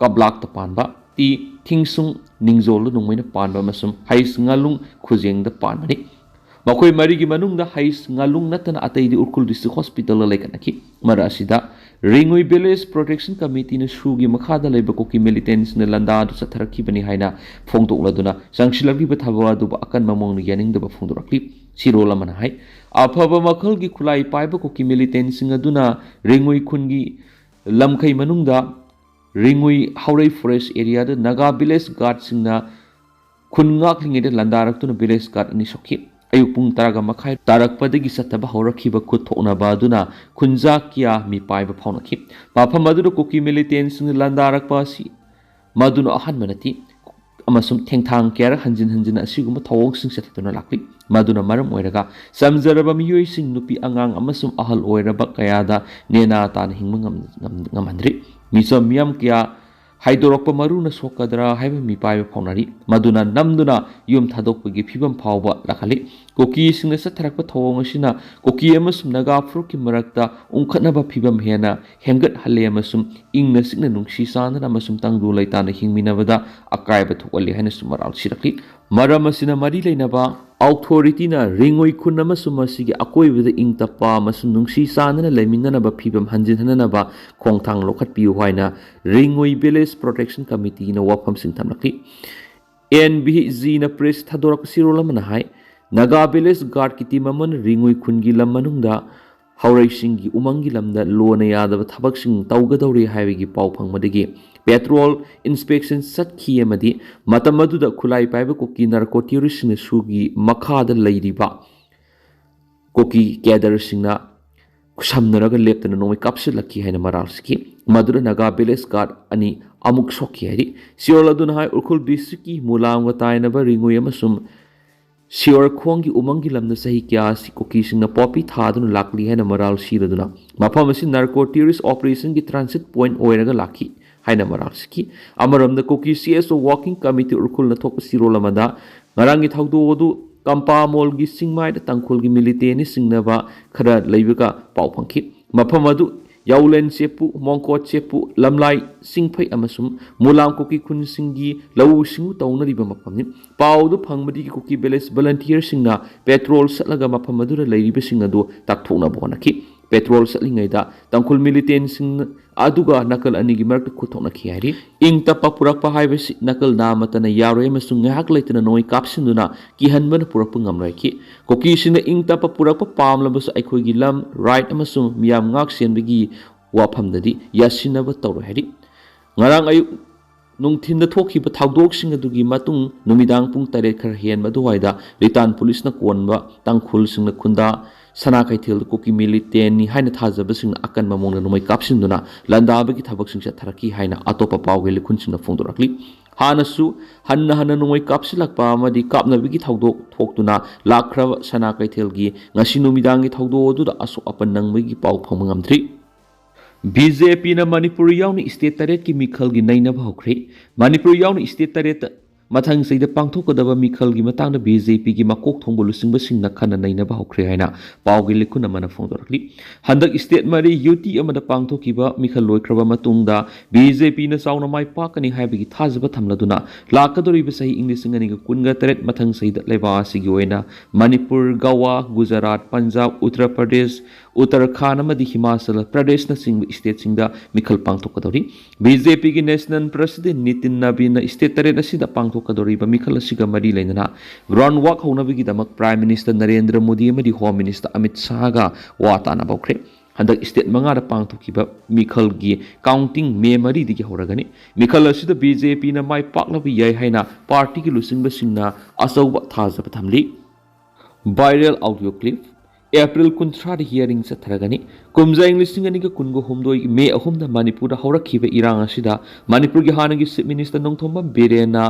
ꯀꯕ꯭ꯂꯥꯛꯇ ꯄꯥꯟꯕ, ꯇꯤ ꯊꯤꯡꯁꯨꯡ ꯅꯤꯡꯖꯣꯜꯗ ꯅꯣꯡꯃꯩꯅ ꯄꯥꯟꯕ ꯑꯃꯁꯨꯡ ꯍꯩꯁ ꯉꯥꯂꯨꯡ ꯈꯨꯖꯦꯡꯗ ꯄꯥꯟꯕꯅꯤ꯫ ꯃꯈꯣꯏ ꯃꯔꯤꯒꯤ ꯃꯅꯨꯡꯗ ꯍꯩꯁ ꯉꯥꯂꯨꯡ ꯅꯠꯇꯅ ꯑꯇꯩꯗꯤ ꯎꯈ꯭ꯔꯨꯜ ꯗꯤꯁꯇ꯭ꯔꯤꯛ ꯍꯣꯁꯄꯤꯇꯥꯜꯗ ꯂꯩꯈꯠꯅꯈꯤ꯫ ꯃꯔꯛ ꯑꯁꯤꯗ ꯔꯤꯡꯉꯨꯏ ꯚꯤꯂꯦꯖ ꯄ꯭ꯔꯣꯇꯦꯛꯁꯟ ꯀꯃꯤꯇꯤꯅ ꯁꯨꯒꯤ ꯃꯈꯥꯗ ꯂꯩꯕ ꯀꯨꯀꯤ ꯃꯤꯂꯤꯇꯦꯟꯁꯤꯡꯅ ꯂꯥꯟꯗꯥꯗꯨ ꯆꯠꯊꯔꯛꯈꯤꯕꯅꯤ ꯍꯥꯏꯅ ꯐꯣꯡꯗꯣꯛꯂꯗꯨꯅ ꯆꯪꯁꯤꯜꯂꯛꯂꯤꯕ ꯊꯕꯛ ꯑꯗꯨꯕꯨ ꯑꯀꯟꯕ ꯃꯑꯣꯡꯗ ꯌꯥꯅꯤꯡꯗꯕ ꯐꯣꯡꯗꯣꯔꯛꯂꯤ꯫ ꯁꯤꯔꯣꯜ ꯑꯃꯅ ꯍꯥꯏ, ꯑꯐꯕ ꯃꯈꯜꯒꯤ ꯈꯨꯠꯂꯥꯏ ꯄꯥꯏꯕ ꯀꯨꯀꯤ ꯃꯤꯂꯤꯇꯦꯟꯁꯤꯡ ꯑꯗꯨꯅ ꯔꯤꯡꯉꯨꯏ ꯈꯨꯟꯒꯤ ꯂꯝꯈꯩ ꯃꯅꯨꯡꯗ ꯔꯤꯡꯉꯨꯏ ꯍꯥꯎꯔꯩ ꯐꯣꯔꯦꯁ ꯑꯦꯔꯤꯌꯥꯗ ꯅꯥꯒꯥ ꯚꯤꯂꯦꯖ ꯒꯥꯔꯗꯁꯤꯡꯅ ꯈꯨꯟ ꯉꯥꯛꯂꯤꯉꯩꯗ ꯂꯥꯟꯗꯥꯔꯛꯇꯨꯅ ꯚꯤꯂꯦꯖ ꯒꯥꯔꯗ ꯑꯅꯤ ꯁꯣꯛꯈꯤ꯫ ꯑꯌꯨꯛ ꯄꯨꯡ ꯇꯔꯥꯒ ꯃꯈꯥꯏ ꯇꯥꯔꯛꯄꯗꯒꯤ ꯆꯠꯊꯕ ꯍꯧꯔꯛꯈꯤꯕ ꯈꯨꯠ ꯊꯣꯛꯅꯕ ꯑꯗꯨꯅ ꯈꯨꯟꯖꯥ ꯀꯌꯥ ꯃꯤꯄꯥꯏꯕ ꯐꯥꯎꯅꯈꯤ꯫ ꯃꯐꯝ ꯑꯗꯨꯗ ꯀꯨꯀꯤ ꯃꯤꯂꯤꯇꯦꯟꯁꯤꯡꯅ ꯂꯥꯟꯗꯥꯔꯛꯄ ꯑꯁꯤ ꯃꯗꯨꯅ ꯑꯍꯥꯟꯕ ꯅꯠꯇꯦ ꯑꯃꯁꯨꯡ ꯊꯦꯡꯊꯥꯡ ꯀꯌꯥꯔꯛ ꯍꯟꯖꯤꯟ ꯍꯟꯖꯤꯟ ꯑꯁꯤꯒꯨꯝꯕ ꯊꯧꯑꯣꯡꯁꯤꯡ ꯆꯠꯊꯗꯨꯅ ꯂꯥꯛꯂꯤ꯫ ꯃꯗꯨꯅ ꯃꯔꯝ ꯑꯣꯏꯔꯒ ꯆꯝꯖꯔꯕ ꯃꯤꯑꯣꯏꯁꯤꯡ, ꯅꯨꯄꯤ ꯑꯉꯥꯡ ꯑꯃꯁꯨꯡ ꯑꯍꯜ ꯑꯣꯏꯔꯕ ꯀꯌꯥꯗ ꯅꯦꯅꯥ ꯇꯥꯅ ꯍꯤꯡꯕ ꯉꯝ-, ꯉꯝ-, ꯉꯝꯍꯟꯗ꯭ꯔꯤ꯫ ꯃꯤꯆꯝ ꯃꯤꯌꯥꯝ ꯀꯌꯥ ꯍꯥꯏꯗꯣꯔꯛꯄ ꯃꯔꯨꯅ ꯁꯣꯛꯀꯗ꯭ꯔꯥ ꯍꯥꯏꯕ ꯃꯤꯄꯥꯏꯕ ꯐꯥꯎꯅꯔꯤ, ꯃꯗꯨꯅ ꯅꯝꯗꯨꯅ ꯌꯨꯝ ꯊꯥꯗꯣꯛꯄꯒꯤ ꯐꯤꯕꯝ ꯐꯥꯎꯕ ꯂꯥꯛꯍꯜꯂꯤ꯫ ꯀꯨꯀꯤꯁꯤꯡꯅ ꯆꯠꯊꯔꯛꯄ ꯊꯧꯑꯣꯡ ꯑꯁꯤꯅ ꯀꯨꯀꯤ ꯑꯃꯁꯨꯡ ꯅꯥꯒꯥ ꯐꯨꯔꯨꯞꯀꯤ ꯃꯔꯛꯇ ꯎꯪꯈꯠꯅꯕ ꯐꯤꯕꯝ ꯍꯦꯟꯅ ꯍꯦꯟꯒꯠꯍꯜꯂꯦ ꯑꯃꯁꯨꯡ ꯏꯪꯅ ꯆꯤꯛꯅ ꯅꯨꯡꯁꯤ ꯆꯥꯟꯅꯅ ꯑꯃꯁꯨꯡ ꯇꯪꯗꯨ ꯂꯩꯇꯥꯅ ꯍꯤꯡꯃꯤꯟꯅꯕꯗ ꯑꯀꯥꯏꯕ ꯊꯣꯛꯍꯜꯂꯤ ꯍꯥꯏꯅꯁꯨ ꯃꯔꯥꯜ ꯁꯤꯔꯛꯂꯤ꯫ ꯃꯔꯝ ꯑꯁꯤꯅ ꯃꯔꯤ ꯂꯩꯅꯕ ꯑꯣꯊꯣꯔꯤꯇꯤꯅ ꯔꯤꯡꯉꯨꯏ ꯈꯨꯟ ꯑꯃꯁꯨꯡ ꯃꯁꯤꯒꯤ ꯑꯀꯣꯏꯕꯗ ꯏꯪ ꯇꯞꯄ ꯑꯃꯁꯨꯡ ꯅꯨꯡꯁꯤ ꯆꯥꯟꯅꯅ ꯂꯩꯃꯤꯟꯅꯅꯕ ꯐꯤꯕꯝ ꯍꯟꯖꯤꯟꯍꯟꯅꯅꯕ ꯈꯣꯡꯊꯥꯡ ꯂꯧꯈꯠꯄꯤꯌꯨ ꯍꯥꯏꯅ ꯔꯤꯡꯉꯨꯏ ꯚꯤꯂꯦꯖ ꯄ꯭ꯔꯣꯇꯦꯛꯁꯟ ꯀꯃꯤꯇꯤꯅ ꯋꯥꯐꯝꯁꯤꯡ ꯊꯝꯂꯛꯂꯤ꯫ ꯑꯦꯟ ꯚꯤ ꯖꯤꯅ ꯄ꯭ꯔꯦꯁ ꯊꯥꯗꯣꯔꯛꯄ ꯁꯤꯔꯣꯜ ꯑꯃꯅ ꯍꯥꯏ, ꯅꯥꯒꯥ ꯚꯤꯂꯦꯖ ꯒꯥꯔꯗꯀꯤ ꯇꯤꯝ ꯑꯃꯅ ꯔꯤꯡꯉꯨꯏ ꯈꯨꯟꯒꯤ ꯂꯝ ꯃꯅꯨꯡꯗ ꯍꯧꯔꯩꯁꯤꯡꯒꯤ ꯎꯃꯪꯒꯤ ꯂꯝꯗ ꯂꯣꯅ ꯌꯥꯗꯕ ꯊꯕꯛꯁꯤꯡ ꯇꯧꯒꯗꯧꯔꯤ ꯍꯥꯏꯕꯒꯤ ꯄꯥꯎ ꯐꯪꯕꯗꯒꯤ ꯄꯦꯇ꯭ꯔꯣꯜ ꯏꯟꯁꯄꯦꯛꯁꯟ ꯆꯠꯈꯤ ꯑꯃꯗꯤ ꯃꯇꯝ ꯑꯗꯨꯗ ꯈꯨꯠꯂꯥꯏ ꯄꯥꯏꯕ ꯀꯨꯀꯤ ꯅꯥꯔꯀꯣ ꯇꯦꯔꯣꯔꯤꯁꯁꯤꯡꯅ ꯁꯨꯒꯤ ꯃꯈꯥꯗ ꯂꯩꯔꯤꯕ ꯀꯨꯀꯤ ꯀꯦꯗꯔꯁꯤꯡꯅ ꯈꯨꯠꯁꯝꯅꯔꯒ ꯂꯦꯞꯇꯅ ꯅꯣꯡꯃꯩ ꯀꯥꯞꯁꯤꯜꯂꯛꯈꯤ ꯍꯥꯏꯅ ꯃꯔꯥꯜ ꯁꯤꯈꯤ꯫ ꯃꯗꯨꯗ ꯅꯥꯒꯥ ꯚꯤꯂꯦꯖ ꯒꯥꯔꯗ ꯑꯅꯤ ꯑꯃꯨꯛ ꯁꯣꯛꯈꯤ ꯍꯥꯏꯔꯤ꯫ ꯁꯤꯑꯣꯜ ꯑꯗꯨꯅ ꯍꯥꯏ, ꯎꯈ꯭ꯔꯨꯜ ꯗꯤꯁꯇ꯭ꯔꯤꯛꯀꯤ ꯃꯨꯂꯥꯝꯒ ꯇꯥꯏꯅꯕ ꯔꯤꯉꯨꯏ ꯑꯃꯁꯨꯡ ꯁꯤꯑꯣꯔ ꯈꯣꯡꯒꯤ ꯎꯃꯪꯒꯤ ꯂꯝꯗ ꯆꯍꯤ ꯀꯌꯥ ꯑꯁꯤ ꯀꯨꯀꯤꯁꯤꯡꯅ ꯄꯣꯄꯤ ꯊꯥꯗꯨꯅ ꯂꯥꯛꯂꯤ ꯍꯥꯏꯅ ꯃꯔꯥꯜ ꯁꯤꯔꯗꯨꯅ ꯃꯐꯝ ꯑꯁꯤ ꯅꯥꯔꯀꯣ ꯇꯦꯔꯣꯔꯤꯁ ꯑꯣꯄꯔꯦꯁꯟꯒꯤ ꯇ꯭ꯔꯥꯟꯁꯤꯠ ꯄꯣꯏꯟꯠ ꯑꯣꯏꯔꯒ ꯂꯥꯛꯈꯤ ꯍꯥꯏꯅ ꯃꯔꯥꯜ ꯁꯤꯈꯤ꯫ ꯑꯃꯔꯣꯝꯗ ꯀꯨꯀꯤ ꯁꯤ ꯑꯦꯁ ꯑꯣ ꯋꯥꯔꯀꯤꯡ ꯀꯃꯤꯇꯤ ꯎꯈ꯭ꯔꯨꯜꯅ ꯊꯣꯛꯄ ꯆꯤꯔꯣꯜ ꯑꯃꯗ ꯉꯔꯥꯡꯒꯤ ꯊꯧꯗꯣꯛ ꯑꯗꯨ ꯀꯝꯄꯥꯃꯣꯜꯒꯤ ꯆꯤꯡꯃꯥꯏꯗ ꯇꯥꯡꯈꯨꯜꯒꯤ ꯃꯤꯂꯤꯇꯦꯟꯅ ꯆꯤꯡꯅꯕ ꯈꯔ ꯂꯩꯕꯒ ꯄꯥꯎ ꯐꯪꯈꯤ꯫ ꯃꯐꯝ ꯑꯗꯨ ꯌꯥꯎꯂꯦꯟ ꯆꯦꯄꯨ, ꯃꯣꯡꯀꯣꯠ ꯆꯦꯄꯨ, ꯂꯝꯂꯥꯏ ꯆꯤꯡꯐꯩ ꯑꯃꯁꯨꯡ ꯃꯨꯂꯥꯝ ꯀꯨꯀꯤ ꯈꯨꯟꯁꯤꯡꯒꯤ ꯂꯧꯎ ꯁꯤꯡꯎ ꯇꯧꯅꯔꯤꯕ ꯃꯐꯝꯅꯤ꯫ ꯄꯥꯎ ꯑꯗꯨ ꯐꯪꯕꯗꯒꯤ ꯀꯨꯀꯤ ꯚꯤꯂꯦꯖ ꯚꯂꯟꯇꯤꯌꯔꯁꯤꯡꯅ ꯄꯦꯇ꯭ꯔꯣꯜ ꯆꯠꯂꯒ ꯃꯐꯝ ꯑꯗꯨꯗ ꯂꯩꯔꯤꯕꯁꯤꯡ ꯑꯗꯨ ꯇꯥꯛꯊꯣꯛꯅꯕ ꯍꯣꯠꯅꯈꯤ꯫ ꯄꯦꯇ꯭ꯔꯣꯜ ꯆꯠꯂꯤꯉꯩꯗ ꯇꯥꯡꯈꯨꯜ ꯃꯤꯂꯤꯇꯦꯟꯁꯤꯡ ꯑꯗꯨꯒ ꯅꯥꯀꯜ ꯑꯅꯤꯒꯤ ꯃꯔꯛꯇ ꯈꯨꯠꯊꯣꯛꯅꯈꯤ ꯍꯥꯏꯔꯤ꯫ ꯏꯪ ꯇꯞꯄ ꯄꯨꯔꯛꯄ ꯍꯥꯏꯕꯁꯤ ꯅꯥꯀꯜ ꯅꯥꯃꯠꯇꯅ ꯌꯥꯔꯣꯏ ꯑꯃꯁꯨꯡ ꯉꯥꯏꯍꯥꯛ ꯂꯩꯇꯅ ꯅꯣꯡꯃꯩ ꯀꯥꯞꯁꯤꯟꯗꯨꯅ ꯀꯤꯍꯟꯕꯅ ꯄꯨꯔꯛꯄ ꯉꯝꯂꯣꯏꯈꯤ꯫ ꯀꯨꯀꯤꯁꯤꯡꯅ ꯏꯪ ꯇꯞꯄ ꯄꯨꯔꯛꯄ ꯄꯥꯝꯂꯕꯁꯨ ꯑꯩꯈꯣꯏꯒꯤ ꯂꯝ, ꯔꯥꯏꯠ ꯑꯃꯁꯨꯡ ꯃꯤꯌꯥꯝ ꯉꯥꯛ ꯁꯦꯟꯕꯒꯤ ꯋꯥꯐꯝꯗꯗꯤ ꯌꯥꯁꯤꯟꯅꯕ ꯇꯧꯔꯣꯏ ꯍꯥꯏꯔꯤ꯫ ꯉꯔꯥꯡ ꯑꯌꯨꯛ ꯅꯨꯡꯊꯤꯟꯗ ꯊꯣꯛꯈꯤꯕ ꯊꯧꯗꯣꯛꯁꯤꯡ ꯑꯗꯨꯒꯤ ꯃꯇꯨꯡ ꯅꯨꯃꯤꯗꯥꯡ ꯄꯨꯡ ꯇꯔꯦꯠ ꯈꯔ ꯍꯦꯟꯕ ꯑꯗꯨꯋꯥꯏꯗ ꯂꯤꯇꯥꯟ ꯄꯨꯂꯤꯁꯅ ꯀꯣꯟꯕ ꯇꯥꯡꯈꯨꯜꯁꯤꯡꯅ ꯈꯨꯟꯗꯥ ꯁꯅꯥ ꯀꯩꯊꯦꯜꯗ ꯀꯨꯀꯤ ꯃꯤꯂꯤꯇꯦꯟꯅꯤ ꯍꯥꯏꯅ ꯊꯥꯖꯕꯁꯤꯡꯅ ꯑꯀꯟꯕ ꯃꯑꯣꯡꯗ ꯅꯣꯡꯃꯩ ꯀꯥꯞꯁꯤꯟꯗꯨꯅ ꯂꯥꯟꯗꯥꯕꯒꯤ ꯊꯕꯛꯁꯤꯡ ꯆꯠꯊꯔꯛꯈꯤ ꯍꯥꯏꯅ ꯑꯇꯣꯞꯄ ꯄꯥꯎꯒꯤ ꯂꯤꯈꯨꯟꯁꯤꯡꯅ ꯐꯣꯡꯗꯣꯔꯛꯂꯤ꯫ ꯍꯥꯟꯅꯁꯨ ꯍꯟꯅ ꯍꯟꯅ ꯅꯣꯡꯃꯩ ꯀꯥꯞꯁꯤꯜꯂꯛꯄ ꯑꯃꯗꯤ ꯀꯥꯞꯅꯕꯒꯤ ꯊꯧꯗꯣꯛ ꯊꯣꯛꯇꯨꯅ ꯂꯥꯛꯈ꯭ꯔꯕ ꯁꯅꯥ ꯀꯩꯊꯦꯜꯒꯤ ꯉꯁꯤ ꯅꯨꯃꯤꯗꯥꯡꯒꯤ ꯊꯧꯗꯣꯛ ꯑꯗꯨꯗ ꯑꯁꯣꯛ ꯑꯄꯟ ꯅꯪꯕꯒꯤ ꯄꯥꯎ ꯐꯪꯕ ꯉꯝꯗ꯭ꯔꯤ꯫ ꯕꯤ ꯖꯦ ꯄꯤꯅ ꯃꯅꯤꯄꯨꯔ ꯌꯥꯎꯅ ꯁ꯭ꯇꯦꯠ ꯇꯔꯦꯠꯀꯤ ꯃꯤꯈꯜꯒꯤ ꯅꯩꯅꯕ ꯍꯧꯈ꯭ꯔꯦ꯫ ꯃꯅꯤꯄꯨꯔ ꯌꯥꯎꯅ ꯁ꯭ꯇꯦꯠ ꯇꯔꯦꯠꯇ ꯃꯊꯪ ꯆꯍꯤꯗ ꯄꯥꯡꯊꯣꯛꯀꯗꯕ ꯃꯤꯈꯜꯒꯤ ꯃꯇꯥꯡꯗ ꯕꯤ ꯖꯦ ꯄꯤꯒꯤ ꯃꯀꯣꯛ ꯊꯣꯡꯕ ꯂꯨꯆꯤꯡꯕꯁꯤꯡꯅ ꯈꯟꯅ ꯅꯩꯅꯕ ꯍꯧꯈ꯭ꯔꯦ ꯍꯥꯏꯅ ꯄꯥꯎꯒꯤ ꯂꯤꯈꯨꯟ ꯑꯃꯅ ꯐꯣꯡꯗꯣꯔꯛꯂꯤ꯫ ꯍꯟꯗꯛ ꯁ꯭ꯇꯦꯠ ꯃꯔꯤ ꯌꯨ ꯇꯤ ꯑꯃꯗ ꯄꯥꯡꯊꯣꯛꯈꯤꯕ ꯃꯤꯈꯜ ꯂꯣꯏꯈ꯭ꯔꯕ ꯃꯇꯨꯡꯗ ꯕꯤ ꯖꯦ ꯄꯤꯅ ꯆꯥꯎꯅ ꯃꯥꯏ ꯄꯥꯛꯀꯅꯤ ꯍꯥꯏꯕꯒꯤ ꯊꯥꯖꯕ ꯊꯝꯂꯗꯨꯅ ꯂꯥꯛꯀꯗꯧꯔꯤꯕ ꯆꯍꯤ ꯏꯪ ꯂꯤꯁꯤꯡ ꯑꯅꯤꯒ ꯀꯨꯟꯒ ꯇꯔꯦꯠ ꯃꯊꯪ ꯆꯍꯤꯗ ꯂꯩꯕꯥꯛ ꯑꯁꯤꯒꯤ ꯑꯣꯏꯅ ꯃꯅꯤꯄꯨꯔ, ꯒꯋꯥ, ꯒꯨꯖꯔꯥꯠ, ꯄꯟꯖꯥꯕ, ꯎꯠꯇꯔ ꯄ꯭ꯔꯗꯦꯁ, ꯎꯠꯇꯔꯈꯥꯟ ꯑꯃꯗꯤ ꯍꯤꯃꯥꯆꯜ ꯄ꯭ꯔꯗꯦꯁꯅꯆꯤꯡꯕ ꯏꯁꯇꯦꯠꯁꯤꯡꯗ ꯃꯤꯈꯜ ꯄꯥꯡꯊꯣꯛꯀꯗꯧꯔꯤ꯫ ꯕꯤ ꯖꯦ ꯄꯤꯒꯤ ꯅꯦꯁꯅꯦꯜ ꯄ꯭ꯔꯁꯤꯗꯦꯟ ꯅꯤꯇꯤꯟ ꯅꯕꯤꯟꯅ ꯏꯁꯇꯦꯠ ꯇꯔꯦꯠ ꯑꯁꯤꯗ ꯄꯥꯡꯊꯣꯛꯀꯗꯧꯔꯤꯕ ꯃꯤꯈꯜ ꯑꯁꯤꯒ ꯃꯔꯤ ꯂꯩꯅꯅ ꯒ꯭ꯔꯥꯎꯟ ꯋꯥꯛ ꯍꯧꯅꯕꯒꯤꯗꯃꯛ ꯄ꯭ꯔꯥꯏꯝ ꯃꯤꯅꯤꯁꯇꯔ ꯅꯔꯦꯟꯗ꯭ꯔ ꯃꯣꯗꯤ ꯑꯃꯗꯤ ꯍꯣꯝ ꯃꯤꯅꯤꯁꯇꯔ ꯑꯃꯤꯠ ꯁꯥꯍꯒ ꯋꯥ ꯇꯥꯅꯕ ꯍꯧꯈ꯭ꯔꯦ꯫ ꯍꯟꯗꯛ ꯏꯁꯇꯦꯠ ꯃꯉꯥꯗ ꯄꯥꯡꯊꯣꯛꯈꯤꯕ ꯃꯤꯈꯜꯒꯤ ꯀꯥꯎꯟꯇꯤꯡ ꯃꯦ ꯃꯔꯤꯗꯒꯤ ꯍꯧꯔꯒꯅꯤ꯫ ꯃꯤꯈꯜ ꯑꯁꯤꯗ ꯕꯤ ꯖꯦ ꯄꯤꯅ ꯃꯥꯏ ꯄꯥꯛꯂꯕ ꯌꯥꯏ ꯍꯥꯏꯅ ꯄꯥꯔꯇꯤꯒꯤ ꯂꯨꯆꯤꯡꯕꯁꯤꯡꯅ ꯑꯆꯧꯕ ꯊꯥꯖꯕ ꯊꯝꯂꯤ꯫ Viral audio clip. ꯑꯦꯄ꯭ꯔꯤꯜ ꯀꯨꯟꯊ꯭ꯔꯥꯗ ꯍꯤꯌꯥꯔꯤꯡ ꯆꯠꯊꯔꯒꯅꯤ꯫ ꯀꯨꯝꯖꯥ ꯏꯪ ꯂꯤꯁꯤꯡ ꯑꯅꯤꯒ ꯀꯨꯟꯒ ꯍꯨꯝꯗꯣꯏ ꯃꯦ ꯑꯍꯨꯝꯗ ꯃꯅꯤꯄꯨꯔꯗ ꯍꯧꯔꯛꯈꯤꯕ ꯏꯔꯥꯡ ꯑꯁꯤꯗ ꯃꯅꯤꯄꯨꯔꯒꯤ ꯍꯥꯟꯅꯒꯤ ꯆꯤꯐ ꯃꯤꯅꯤꯁꯇꯔ ꯅꯣꯡꯊꯣꯝꯕꯝ ꯕꯤꯔꯦꯟꯅ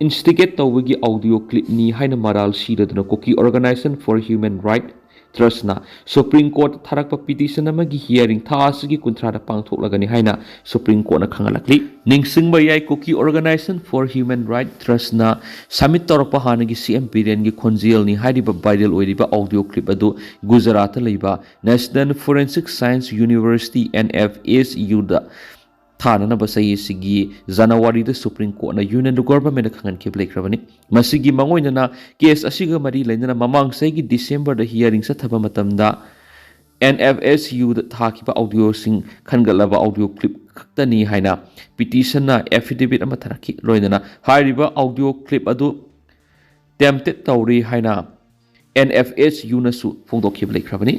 ꯏꯟꯁꯇꯤꯒꯦꯠ ꯇꯧꯕꯒꯤ ꯑꯣꯗꯤꯑꯣ ꯀ꯭ꯂꯤꯞꯅꯤ ꯍꯥꯏꯅ ꯃꯔꯥꯜ ꯁꯤꯔꯗꯨꯅ Kuki Organization for Human Rights Trustꯅ ꯁꯨꯄ꯭ꯔꯤꯝ ꯀꯣꯔꯠꯇ ꯊꯥꯔꯛꯄ ꯄꯤꯇꯤꯁꯟ ꯑꯃꯒꯤ ꯍꯤꯌꯥꯔꯤꯡ ꯊꯥ ꯑꯁꯤꯒꯤ ꯀꯨꯟꯊ꯭ꯔꯥꯗ ꯄꯥꯡꯊꯣꯛꯂꯒꯅꯤ ꯍꯥꯏꯅ ꯁꯨꯄ꯭ꯔꯤꯝ ꯀꯣꯔꯠꯅ ꯈꯪꯍꯜꯂꯛꯂꯤ꯫ ꯅꯤꯡꯁꯤꯡꯕ ꯌꯥꯏ, Kuki Organization for Human Rights Trustꯅ ꯁꯕꯃꯤꯠ ꯇꯧꯔꯛꯄ ꯍꯥꯟꯅꯒꯤ ꯁꯤ ꯑꯦꯝ ꯕꯤꯔꯦꯟꯒꯤ ꯈꯣꯟꯖꯦꯜꯅꯤ ꯍꯥꯏꯔꯤꯕ ꯚꯥꯏꯔꯦꯜ ꯑꯣꯏꯔꯤꯕ ꯑꯣꯗꯤꯑꯣ ꯀ꯭ꯂꯤꯞ ꯑꯗꯨ ꯒꯨꯖꯔꯥꯠꯇ ꯂꯩꯕ National Forensic Science University, N F S Uꯗ ꯊꯥꯅꯅꯕ ꯆꯍꯤ ꯑꯁꯤꯒꯤ ꯖꯅꯋꯥꯔꯤꯗ ꯁꯨꯄ꯭ꯔꯤꯝ ꯀꯣꯔꯠꯅ ꯌꯨꯅꯤꯌꯟ ꯒꯣꯚꯔꯟꯃꯦꯟꯠꯇ ꯈꯪꯍꯟꯈꯤꯕ ꯂꯩꯈ꯭ꯔꯕꯅꯤ꯫ ꯃꯁꯤꯒꯤ ꯃꯥꯡꯑꯣꯏꯅꯅ ꯀꯦꯁ ꯑꯁꯤꯒ ꯃꯔꯤ ꯂꯩꯅꯅ ꯃꯃꯥꯡ ꯆꯍꯤꯒꯤ ꯗꯤꯁꯦꯝꯕꯔꯗ ꯍꯤꯌꯥꯔꯤꯡ ꯆꯠꯊꯕ ꯃꯇꯝꯗ N F S Uꯗ ꯊꯥꯈꯤꯕ ꯑꯣꯗꯤꯑꯣꯁꯤꯡ ꯈꯟꯒꯠꯂꯕ ꯑꯣꯗꯤꯑꯣ ꯀ꯭ꯂꯤꯞ ꯈꯛꯇꯅꯤ ꯍꯥꯏꯅ ꯄꯤꯇꯤꯁꯟꯅ ꯑꯦꯐꯤꯗꯦꯚꯤꯠ ꯑꯃ ꯊꯥꯔꯛꯈꯤ꯫ ꯂꯣꯏꯅꯅ ꯍꯥꯏꯔꯤꯕ ꯑꯣꯗꯤꯑꯣ ꯀ꯭ꯂꯤꯞ ꯑꯗꯨ ꯇꯦꯝꯇꯦꯠ ꯇꯧꯔꯤ ꯍꯥꯏꯅ N F S Uꯅꯁꯨ ꯐꯣꯡꯗꯣꯛꯈꯤꯕ ꯂꯩꯈ꯭ꯔꯕꯅꯤ꯫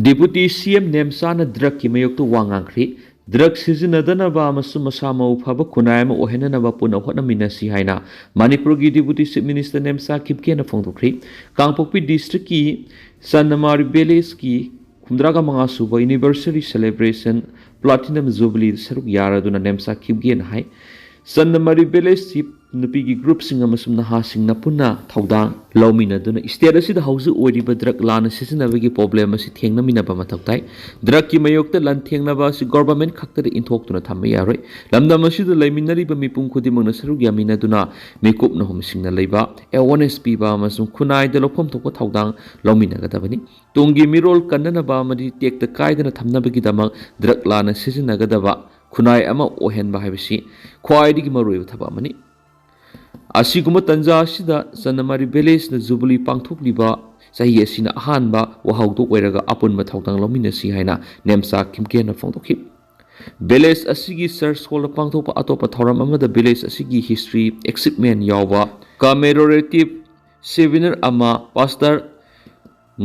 Deputy C M ꯅꯦꯝꯆꯥꯅ ꯗ꯭ꯔꯒꯀꯤ ꯃꯥꯌꯣꯛꯇ ꯋꯥ ꯉꯥꯡꯈ꯭ꯔꯤ꯫ ꯗ꯭ꯔꯒ ꯁꯤꯖꯤꯟꯅꯗꯅꯕ ꯑꯃꯁꯨꯡ ꯃꯁꯥ ꯃꯎ ꯐꯕ ꯈꯨꯟꯅꯥꯏ ꯑꯃ ꯑꯣꯏꯍꯟꯅꯅꯕ ꯄꯨꯟꯅ ꯍꯣꯠꯅꯃꯤꯟꯅꯁꯤ ꯍꯥꯏꯅ ꯃꯅꯤꯄꯨꯔꯒꯤ ꯗꯤꯄꯨꯇꯤ ꯆꯤꯐ ꯃꯤꯅꯤꯁꯇꯔ ꯅꯦꯝꯆꯥ ꯀꯤꯞꯒꯦꯅ ꯐꯣꯡꯗꯣꯛꯈ꯭ꯔꯤ꯫ ꯀꯥꯡꯄꯣꯛꯄꯤ ꯗꯤꯁꯇ꯭ꯔꯤꯛꯀꯤ ꯆꯟꯗꯃꯥꯔꯤ ꯚꯤꯂꯦꯖꯀꯤ ꯍꯨꯝꯗ꯭ꯔꯥꯒ ꯃꯉꯥ ꯁꯨꯕ ꯑꯦꯅꯤꯚꯔꯁꯔꯤ ꯁꯦꯂꯦꯕ꯭ꯔꯦꯁꯟ ꯄ꯭ꯂꯥꯇꯤꯅꯝ ꯖꯨꯕꯤꯂꯤꯗ ꯁꯔꯨꯛ ꯌꯥꯔꯗꯨꯅ ꯅꯦꯝꯆꯥ ꯀꯤꯞꯒꯦꯅ ꯍꯥꯏ, ꯆꯟꯗꯃꯥꯔꯤ ꯚꯤꯂꯦꯖ ꯆꯤꯐ ꯅꯨꯄꯤꯒꯤ ꯒ꯭ꯔꯨꯞꯁꯤꯡ ꯑꯃꯁꯨꯡ ꯅꯍꯥꯁꯤꯡꯅ ꯄꯨꯟꯅ ꯊꯧꯗꯥꯡ ꯂꯧꯃꯤꯟꯅꯗꯨꯅ ꯏꯁꯇꯦꯠ ꯑꯁꯤꯗ ꯍꯧꯖꯤꯛ ꯑꯣꯏꯔꯤꯕ ꯗ꯭ꯔꯒ ꯂꯥꯟꯅ ꯁꯤꯖꯤꯟꯅꯕꯒꯤ ꯄ꯭ꯔꯣꯕ꯭ꯂꯦꯝ ꯑꯁꯤ ꯊꯦꯡꯅꯃꯤꯟꯅꯕ ꯃꯊꯧ ꯇꯥꯏ꯫ ꯗ꯭ꯔꯒꯀꯤ ꯃꯥꯌꯣꯛꯇ ꯂꯥꯟꯊꯦꯡꯅꯕ ꯑꯁꯤ ꯒꯣꯚꯔꯟꯃꯦꯟꯠ ꯈꯛꯇꯗ ꯏꯟꯊꯣꯛꯇꯨꯅ ꯊꯝꯕ ꯌꯥꯔꯣꯏ꯫ ꯂꯝꯗꯝ ꯑꯁꯤꯗ ꯂꯩꯃꯤꯟꯅꯔꯤꯕ ꯃꯤꯄꯨꯝ ꯈꯨꯗꯤꯡꯃꯛꯅ ꯁꯔꯨꯛ ꯌꯥꯃꯤꯟꯅꯗꯨꯅ ꯃꯤꯀꯨꯞ ꯅꯥꯍꯨꯝ ꯁꯤꯡꯅ ꯂꯩꯕ, ꯑꯦꯋꯥꯔꯅꯦꯁ ꯄꯤꯕ ꯑꯃꯁꯨꯡ ꯈꯨꯟꯅꯥꯏꯗ ꯂꯧꯐꯝ ꯊꯣꯛꯄ ꯊꯧꯗꯥꯡ ꯂꯧꯃꯤꯟꯅꯒꯗꯕꯅꯤ꯫ ꯇꯨꯡꯒꯤ ꯃꯤꯔꯣꯜ ꯀꯟꯅꯅꯕ ꯑꯃꯗꯤ ꯇꯦꯛꯇ ꯀꯥꯏꯗꯅ ꯊꯝꯅꯕꯒꯤꯗꯃꯛ ꯗ꯭ꯔꯒ ꯂꯥꯟꯅ ꯁꯤꯖꯤꯟꯅꯒꯗꯕ ꯈꯨꯟꯅꯥꯏ ꯑꯃ ꯑꯣꯏꯍꯟꯕ ꯍꯥꯏꯕꯁꯤ ꯈ꯭ꯋꯥꯏꯗꯒꯤ ꯃꯔꯨꯑꯣꯏꯕ ꯊꯕꯛ ꯑꯃꯅꯤ꯫ ꯑꯁꯤꯒꯨꯝꯕ ꯇꯥꯟꯖꯥ ꯑꯁꯤꯗ ꯆꯟꯗꯃꯥꯔꯤ ꯚꯤꯂꯦꯖꯅ ꯖꯨꯕꯤꯂꯤ ꯄꯥꯡꯊꯣꯛꯂꯤꯕ ꯆꯍꯤ ꯑꯁꯤꯅ ꯑꯍꯥꯟꯕ ꯋꯥꯍꯧꯗꯣꯛ ꯑꯣꯏꯔꯒ ꯑꯄꯨꯟꯕ ꯊꯧꯗꯥꯡ ꯂꯧꯃꯤꯟꯅꯁꯤ ꯍꯥꯏꯅ ꯅꯦꯝꯆꯥ ꯈꯤꯝꯒꯦꯟꯅ ꯐꯣꯡꯗꯣꯛꯈꯤ꯫ ꯚꯤꯂꯦꯖ ꯑꯁꯤꯒꯤ ꯆꯔꯆ ꯍꯣꯜꯗ ꯄꯥꯡꯊꯣꯛꯄ ꯑꯇꯣꯞꯄ ꯊꯧꯔꯝ ꯑꯃꯗ ꯚꯤꯂꯦꯖ ꯑꯁꯤꯒꯤ ꯍꯤꯁꯇ꯭ꯔꯤ ꯑꯦꯛꯁꯤꯞꯃꯦꯟ ꯌꯥꯎꯕ ꯀꯃꯦꯃꯣꯔꯦꯇꯤꯞ ꯁꯤꯚꯦꯅꯤꯌꯔ ꯑꯃ ꯄꯥꯁꯇꯔ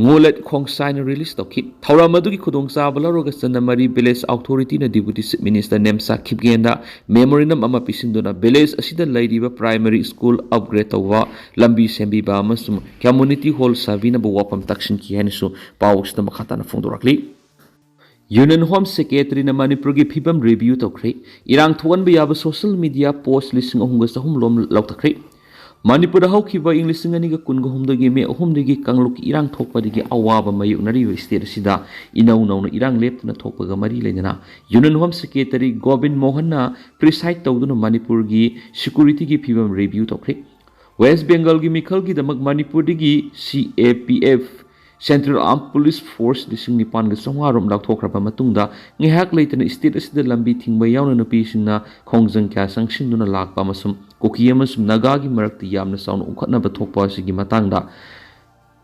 ꯉꯣꯂꯦꯠ ꯈꯣꯡꯁꯥꯏꯅ ꯔꯤꯂꯤꯖ ꯇꯧꯈꯤ꯫ ꯊꯧꯔꯝ ꯑꯗꯨꯒꯤ ꯈꯨꯗꯣꯡꯆꯥꯕ ꯂꯧꯔꯒ ꯆꯟꯅꯃꯔꯤ ꯚꯤꯂꯦꯖ ꯑꯣꯊꯣꯔꯤꯇꯤꯅ ꯗꯤꯄꯨꯇꯤ ꯆꯤꯐ ꯃꯤꯅꯤꯁꯇꯔ ꯅꯦꯝꯆꯥ ꯈꯤꯝꯒꯦꯟꯗ ꯃꯦꯃꯣꯔꯦꯟꯗꯝ ꯑꯃ ꯄꯤꯁꯤꯟꯗꯨꯅ ꯚꯤꯂꯦꯖ ꯑꯁꯤꯗ ꯂꯩꯔꯤꯕ ꯄ꯭ꯔꯥꯏꯃꯔꯤ ꯁ꯭ꯀꯨꯜ ꯑꯞꯒ꯭ꯔꯦꯗ ꯇꯧꯕ, ꯂꯝꯕꯤ ꯁꯦꯝꯕꯤꯕ ꯑꯃꯁꯨꯡ ꯀꯝꯃ꯭ꯌꯨꯅꯤꯇꯤ ꯍꯣꯜ ꯁꯥꯕꯤꯅꯕ ꯋꯥꯐꯝ ꯇꯥꯛꯁꯤꯟꯈꯤ ꯍꯥꯏꯅꯁꯨ ꯄꯥꯎ ꯑꯁꯤꯗ ꯃꯈꯥ ꯇꯥꯅ ꯐꯣꯡꯗꯣꯔꯛꯂꯤ꯫ ꯌꯨꯅꯤꯌꯟ ꯍꯣꯝ ꯁꯦꯀ꯭ꯔꯦꯇꯔꯤꯅ ꯃꯅꯤꯄꯨꯔꯒꯤ ꯐꯤꯕꯝ ꯔꯤꯚꯤꯌꯨ ꯇꯧꯈ꯭ꯔꯦ꯫ ꯏꯔꯥꯡ ꯊꯣꯛꯍꯟꯕ ꯌꯥꯕ ꯁꯣꯁꯤꯌꯦꯜ ꯃꯤꯗꯤꯌꯥ ꯄꯣꯁ꯭ꯠ ꯂꯤꯁꯤꯡ ꯑꯍꯨꯝꯒ ꯆꯍꯨꯝ ꯂꯣꯝ ꯂꯧꯊꯈ꯭ꯔꯦ꯫ ꯃꯅꯤꯄꯨꯔꯗ ꯍꯧꯈꯤꯕ ꯏꯪ ꯂꯤꯁꯤꯡ ꯑꯅꯤꯒ ꯀꯨꯟꯒ ꯍꯨꯝꯗꯣꯏꯒꯤ ꯃꯦ ꯑꯍꯨꯝꯗꯒꯤ ꯀꯥꯡꯂꯨꯞꯀꯤ ꯏꯔꯥꯡ ꯊꯣꯛꯄꯗꯒꯤ ꯑꯋꯥꯕ ꯃꯥꯌꯣꯛꯅꯔꯤꯕ ꯁ꯭ꯇꯦꯠ ꯑꯁꯤꯗ ꯏꯅꯧ ꯅꯧꯅ ꯏꯔꯥꯡ ꯂꯦꯞꯇꯅ ꯊꯣꯛꯄꯒ ꯃꯔꯤ ꯂꯩꯅꯅ ꯌꯨꯅꯤꯌꯟ ꯍꯣꯝ ꯁꯦꯀ꯭ꯔꯦꯇꯔꯤ ꯒꯣꯕꯤꯟ ꯃꯣꯍꯟꯅ ꯄ꯭ꯔꯤꯁꯥꯏꯗ ꯇꯧꯗꯨꯅ ꯃꯅꯤꯄꯨꯔꯒꯤ ꯁꯦꯀ꯭ꯌꯨꯔꯤꯇꯤꯒꯤ ꯐꯤꯕꯝ ꯔꯤꯚꯤꯌꯨ ꯇꯧꯈ꯭ꯔꯦ꯫ ꯋꯦꯁ꯭ꯠ ꯕꯦꯡꯒꯜꯒꯤ ꯃꯤꯈꯜꯒꯤꯗꯃꯛ ꯃꯅꯤꯄꯨꯔꯗꯒꯤ C A P F, central armed police forces, ꯂꯤꯁꯤꯡ ꯅꯤꯄꯥꯟꯒ ꯆꯥꯝꯃꯉꯥ ꯔꯣꯝ ꯂꯥꯎꯊꯣꯛꯈ꯭ꯔꯕ ꯃꯇꯨꯡꯗ ꯉꯥꯏꯍꯥꯛ ꯂꯩꯇꯅ ꯁ꯭ꯇꯦꯠ ꯑꯁꯤꯗ ꯂꯝꯕꯤ ꯊꯤꯡꯕ ꯌꯥꯎꯅ ꯅꯨꯄꯤꯁꯤꯡꯅ ꯈꯣꯡꯖꯪ ꯀꯌꯥ ꯆꯪꯁꯤꯟꯗꯨꯅ ꯂꯥꯛꯄ ꯑꯃꯁꯨꯡ ꯀꯨꯀꯤ ꯑꯃꯁꯨꯡ ꯅꯥꯒꯥꯒꯤ ꯃꯔꯛꯇ ꯌꯥꯝꯅ ꯆꯥꯎꯅ ꯎꯪꯈꯠꯅꯕ ꯊꯣꯛꯄ ꯑꯁꯤꯒꯤ ꯃꯇꯥꯡꯗ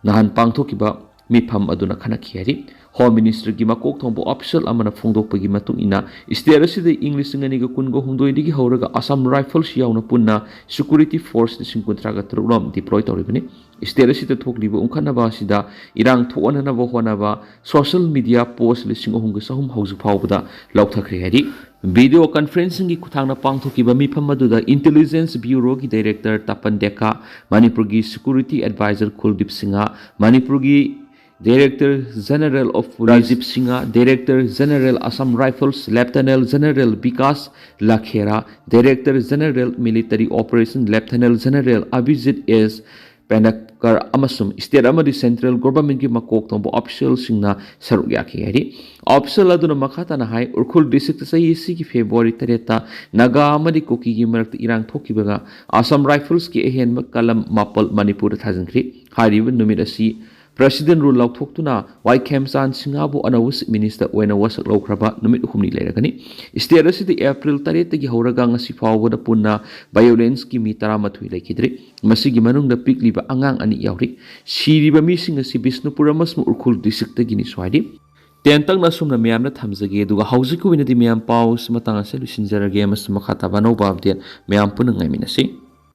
ꯅꯍꯥꯟ ꯄꯥꯡꯊꯣꯛꯈꯤꯕ ꯃꯤꯐꯝ ꯑꯗꯨꯅ ꯈꯟꯅꯈꯤ ꯍꯥꯏꯔꯤ꯫ ꯍꯣꯝ ꯃꯤꯅꯤꯁꯇ꯭ꯔꯤꯒꯤ ꯃꯀꯣꯛ ꯊꯣꯡꯕ ꯑꯣꯐꯤꯁꯤꯌꯦꯜ ꯑꯃꯅ ꯐꯣꯡꯗꯣꯛꯄꯒꯤ ꯃꯇꯨꯡ ꯏꯟꯅ, ꯁ꯭ꯇꯦꯠ ꯑꯁꯤꯗ ꯏꯪ ꯂꯤꯁꯤꯡ ꯑꯅꯤꯒ ꯀꯨꯟꯒ ꯍꯨꯝꯗꯣꯏꯗꯒꯤ ꯍꯧꯔꯒ ꯑꯁꯥꯝ ꯔꯥꯏꯐꯜꯁ ꯌꯥꯎꯅ ꯄꯨꯟꯅ ꯁꯦꯀ꯭ꯌꯨꯔꯤꯇꯤ ꯐꯣꯔꯁ ꯂꯤꯁꯤꯡ ꯀꯨꯟꯊ꯭ꯔꯥꯒ ꯇꯔꯨꯛ ꯔꯣꯝ ꯗꯤꯄ꯭ꯂꯣꯏ ꯇꯧꯔꯤꯕꯅꯤ꯫ ꯁ꯭ꯇꯦꯠ ꯑꯁꯤꯗ ꯊꯣꯛꯂꯤꯕ ꯎꯪꯈꯠꯅꯕ ꯑꯁꯤꯗ ꯏꯔꯥꯡ ꯊꯣꯛꯍꯟꯅꯕ ꯍꯣꯠꯅꯕ ꯁꯣꯁꯤꯌꯦꯜ ꯃꯤꯗꯤꯌꯥ ꯄꯣꯁ꯭ꯠ ꯂꯤꯁꯤꯡ ꯑꯍꯨꯝꯒ ꯆꯍꯨꯝ ꯍꯧꯖꯤꯛ ꯐꯥꯎꯕꯗ ꯂꯧꯊꯈ꯭ꯔꯦ ꯍꯥꯏꯔꯤ꯫ ꯚꯤꯗꯤꯑꯣ ꯀꯟꯐꯔꯦꯟꯁꯤꯡꯒꯤ ꯈꯨꯠꯊꯥꯡꯗ ꯄꯥꯡꯊꯣꯛꯈꯤꯕ ꯃꯤꯐꯝ ꯑꯗꯨꯗ ꯏꯟꯇꯦꯂꯤꯖꯦꯟꯁ ꯕ꯭ꯌꯨꯔꯣꯒꯤ ꯗꯥꯏꯔꯦꯛꯇꯔ ꯇꯄꯟ ꯗꯦꯀꯥ, ꯃꯅꯤꯄꯨꯔꯒꯤ ꯁꯦꯀ꯭ꯌꯨꯔꯤꯇꯤ ꯑꯦꯗꯚꯥꯏꯖꯔ ꯀꯨꯜꯗꯤꯞ ꯁꯤꯡꯍ, ꯃꯅꯤꯄꯨꯔꯒꯤ director general of police Rajiv Singh, director general Assam rifles lieutenant general Vikas Lakhera, director general military operation lieutenant general Abhijit S Pendharkar ꯑꯃꯁꯨꯡ ꯁ꯭ꯇꯦꯠ ꯑꯃꯗꯤ ꯁꯦꯟꯇ꯭ꯔꯦꯜ ꯒꯣꯚꯔꯟꯃꯦꯟꯠꯀꯤ ꯃꯀꯣꯛ ꯊꯣꯡꯕ ꯑꯣꯐꯤꯁꯤꯌꯦꯜꯁꯤꯡꯅ ꯁꯔꯨꯛ ꯌꯥꯈꯤ ꯍꯥꯏꯔꯤ꯫ ꯑꯣꯐꯤꯁꯤꯌꯦꯜ ꯑꯗꯨꯅ ꯃꯈꯥ ꯇꯥꯅ ꯍꯥꯏ, ꯎꯈ꯭ꯔꯨꯜ ꯗꯤꯁꯇ꯭ꯔꯤꯛꯇ ꯆꯍꯤ ꯑꯁꯤꯒꯤ ꯐꯦꯕ꯭ꯔꯨꯋꯥꯔꯤ ꯇꯔꯦꯠꯇ ꯅꯥꯒꯥ ꯑꯃꯗꯤ ꯀꯨꯀꯤꯒꯤ ꯃꯔꯛꯇ ꯏꯔꯥꯡ ꯊꯣꯛꯈꯤꯕꯒ ꯑꯁꯥꯝ ꯔꯥꯏꯐꯜꯁꯀꯤ ꯑꯍꯦꯟꯕ ꯀꯂꯝ ꯃꯥꯄꯜ ꯃꯅꯤꯄꯨꯔꯗ ꯊꯥꯖꯤꯟꯈ꯭ꯔꯤ꯫ ꯍꯥꯏꯔꯤꯕ ꯅꯨꯃꯤꯠ ꯑꯁꯤ President Rule ꯂꯥꯎꯊꯣꯛꯇꯨꯅ ꯋꯥꯏ ꯈꯦꯝꯆꯥꯟ ꯁꯤꯡꯍꯕꯨ ꯑꯅꯧꯕ Chief Minister ꯑꯣꯏꯅ ꯋꯥꯁꯛ ꯂꯧꯈ꯭ꯔꯕ ꯅꯨꯃꯤꯠ ꯍꯨꯝꯅꯤ ꯂꯩꯔꯒꯅꯤ꯫ State ꯑꯁꯤꯗ April ꯇꯔꯦꯠꯇꯒꯤ ꯍꯧꯔꯒ ꯉꯁꯤ ꯐꯥꯎꯕꯗ ꯄꯨꯟꯅ violenceꯀꯤ ꯃꯤ ꯇꯔꯥꯃꯥꯊꯣꯏ ꯂꯩꯈꯤꯗ꯭ꯔꯤ꯫ ꯃꯁꯤꯒꯤ ꯃꯅꯨꯡꯗ ꯄꯤꯛꯂꯤꯕ ꯑꯉꯥꯡ ꯑꯅꯤ ꯌꯥꯎꯔꯤ꯫ ꯁꯤꯔꯤꯕ ꯃꯤꯁꯤꯡ ꯑꯁꯤ ꯕꯤꯁꯅꯨꯄꯨꯔ ꯑꯃꯁꯨꯡ ꯎꯈ꯭ꯔꯨꯜ districtꯇꯒꯤꯅꯤꯁꯨ ꯍꯥꯏꯔꯤ꯫ ꯇꯦꯟꯇꯛꯅ ꯑꯁꯨꯝꯅ ꯃꯌꯥꯝꯅ ꯊꯝꯖꯒꯦ, ꯑꯗꯨꯒ ꯍꯧꯖꯤꯛꯀꯤ ꯑꯣꯏꯅꯗꯤ ꯃꯌꯥꯝ ꯄꯥꯎ ꯑꯁꯤ ꯃꯇꯥꯡ ꯑꯁꯤꯗ ꯂꯣꯏꯁꯤꯟꯖꯔꯒꯦ ꯑꯃꯁꯨꯡ ꯃꯈꯥ ꯇꯥꯕ ꯑꯅꯧꯕ update ꯃꯌꯥꯝ ꯄꯨꯟꯅ ꯉꯥꯏꯃꯤꯟꯅꯁꯤ꯫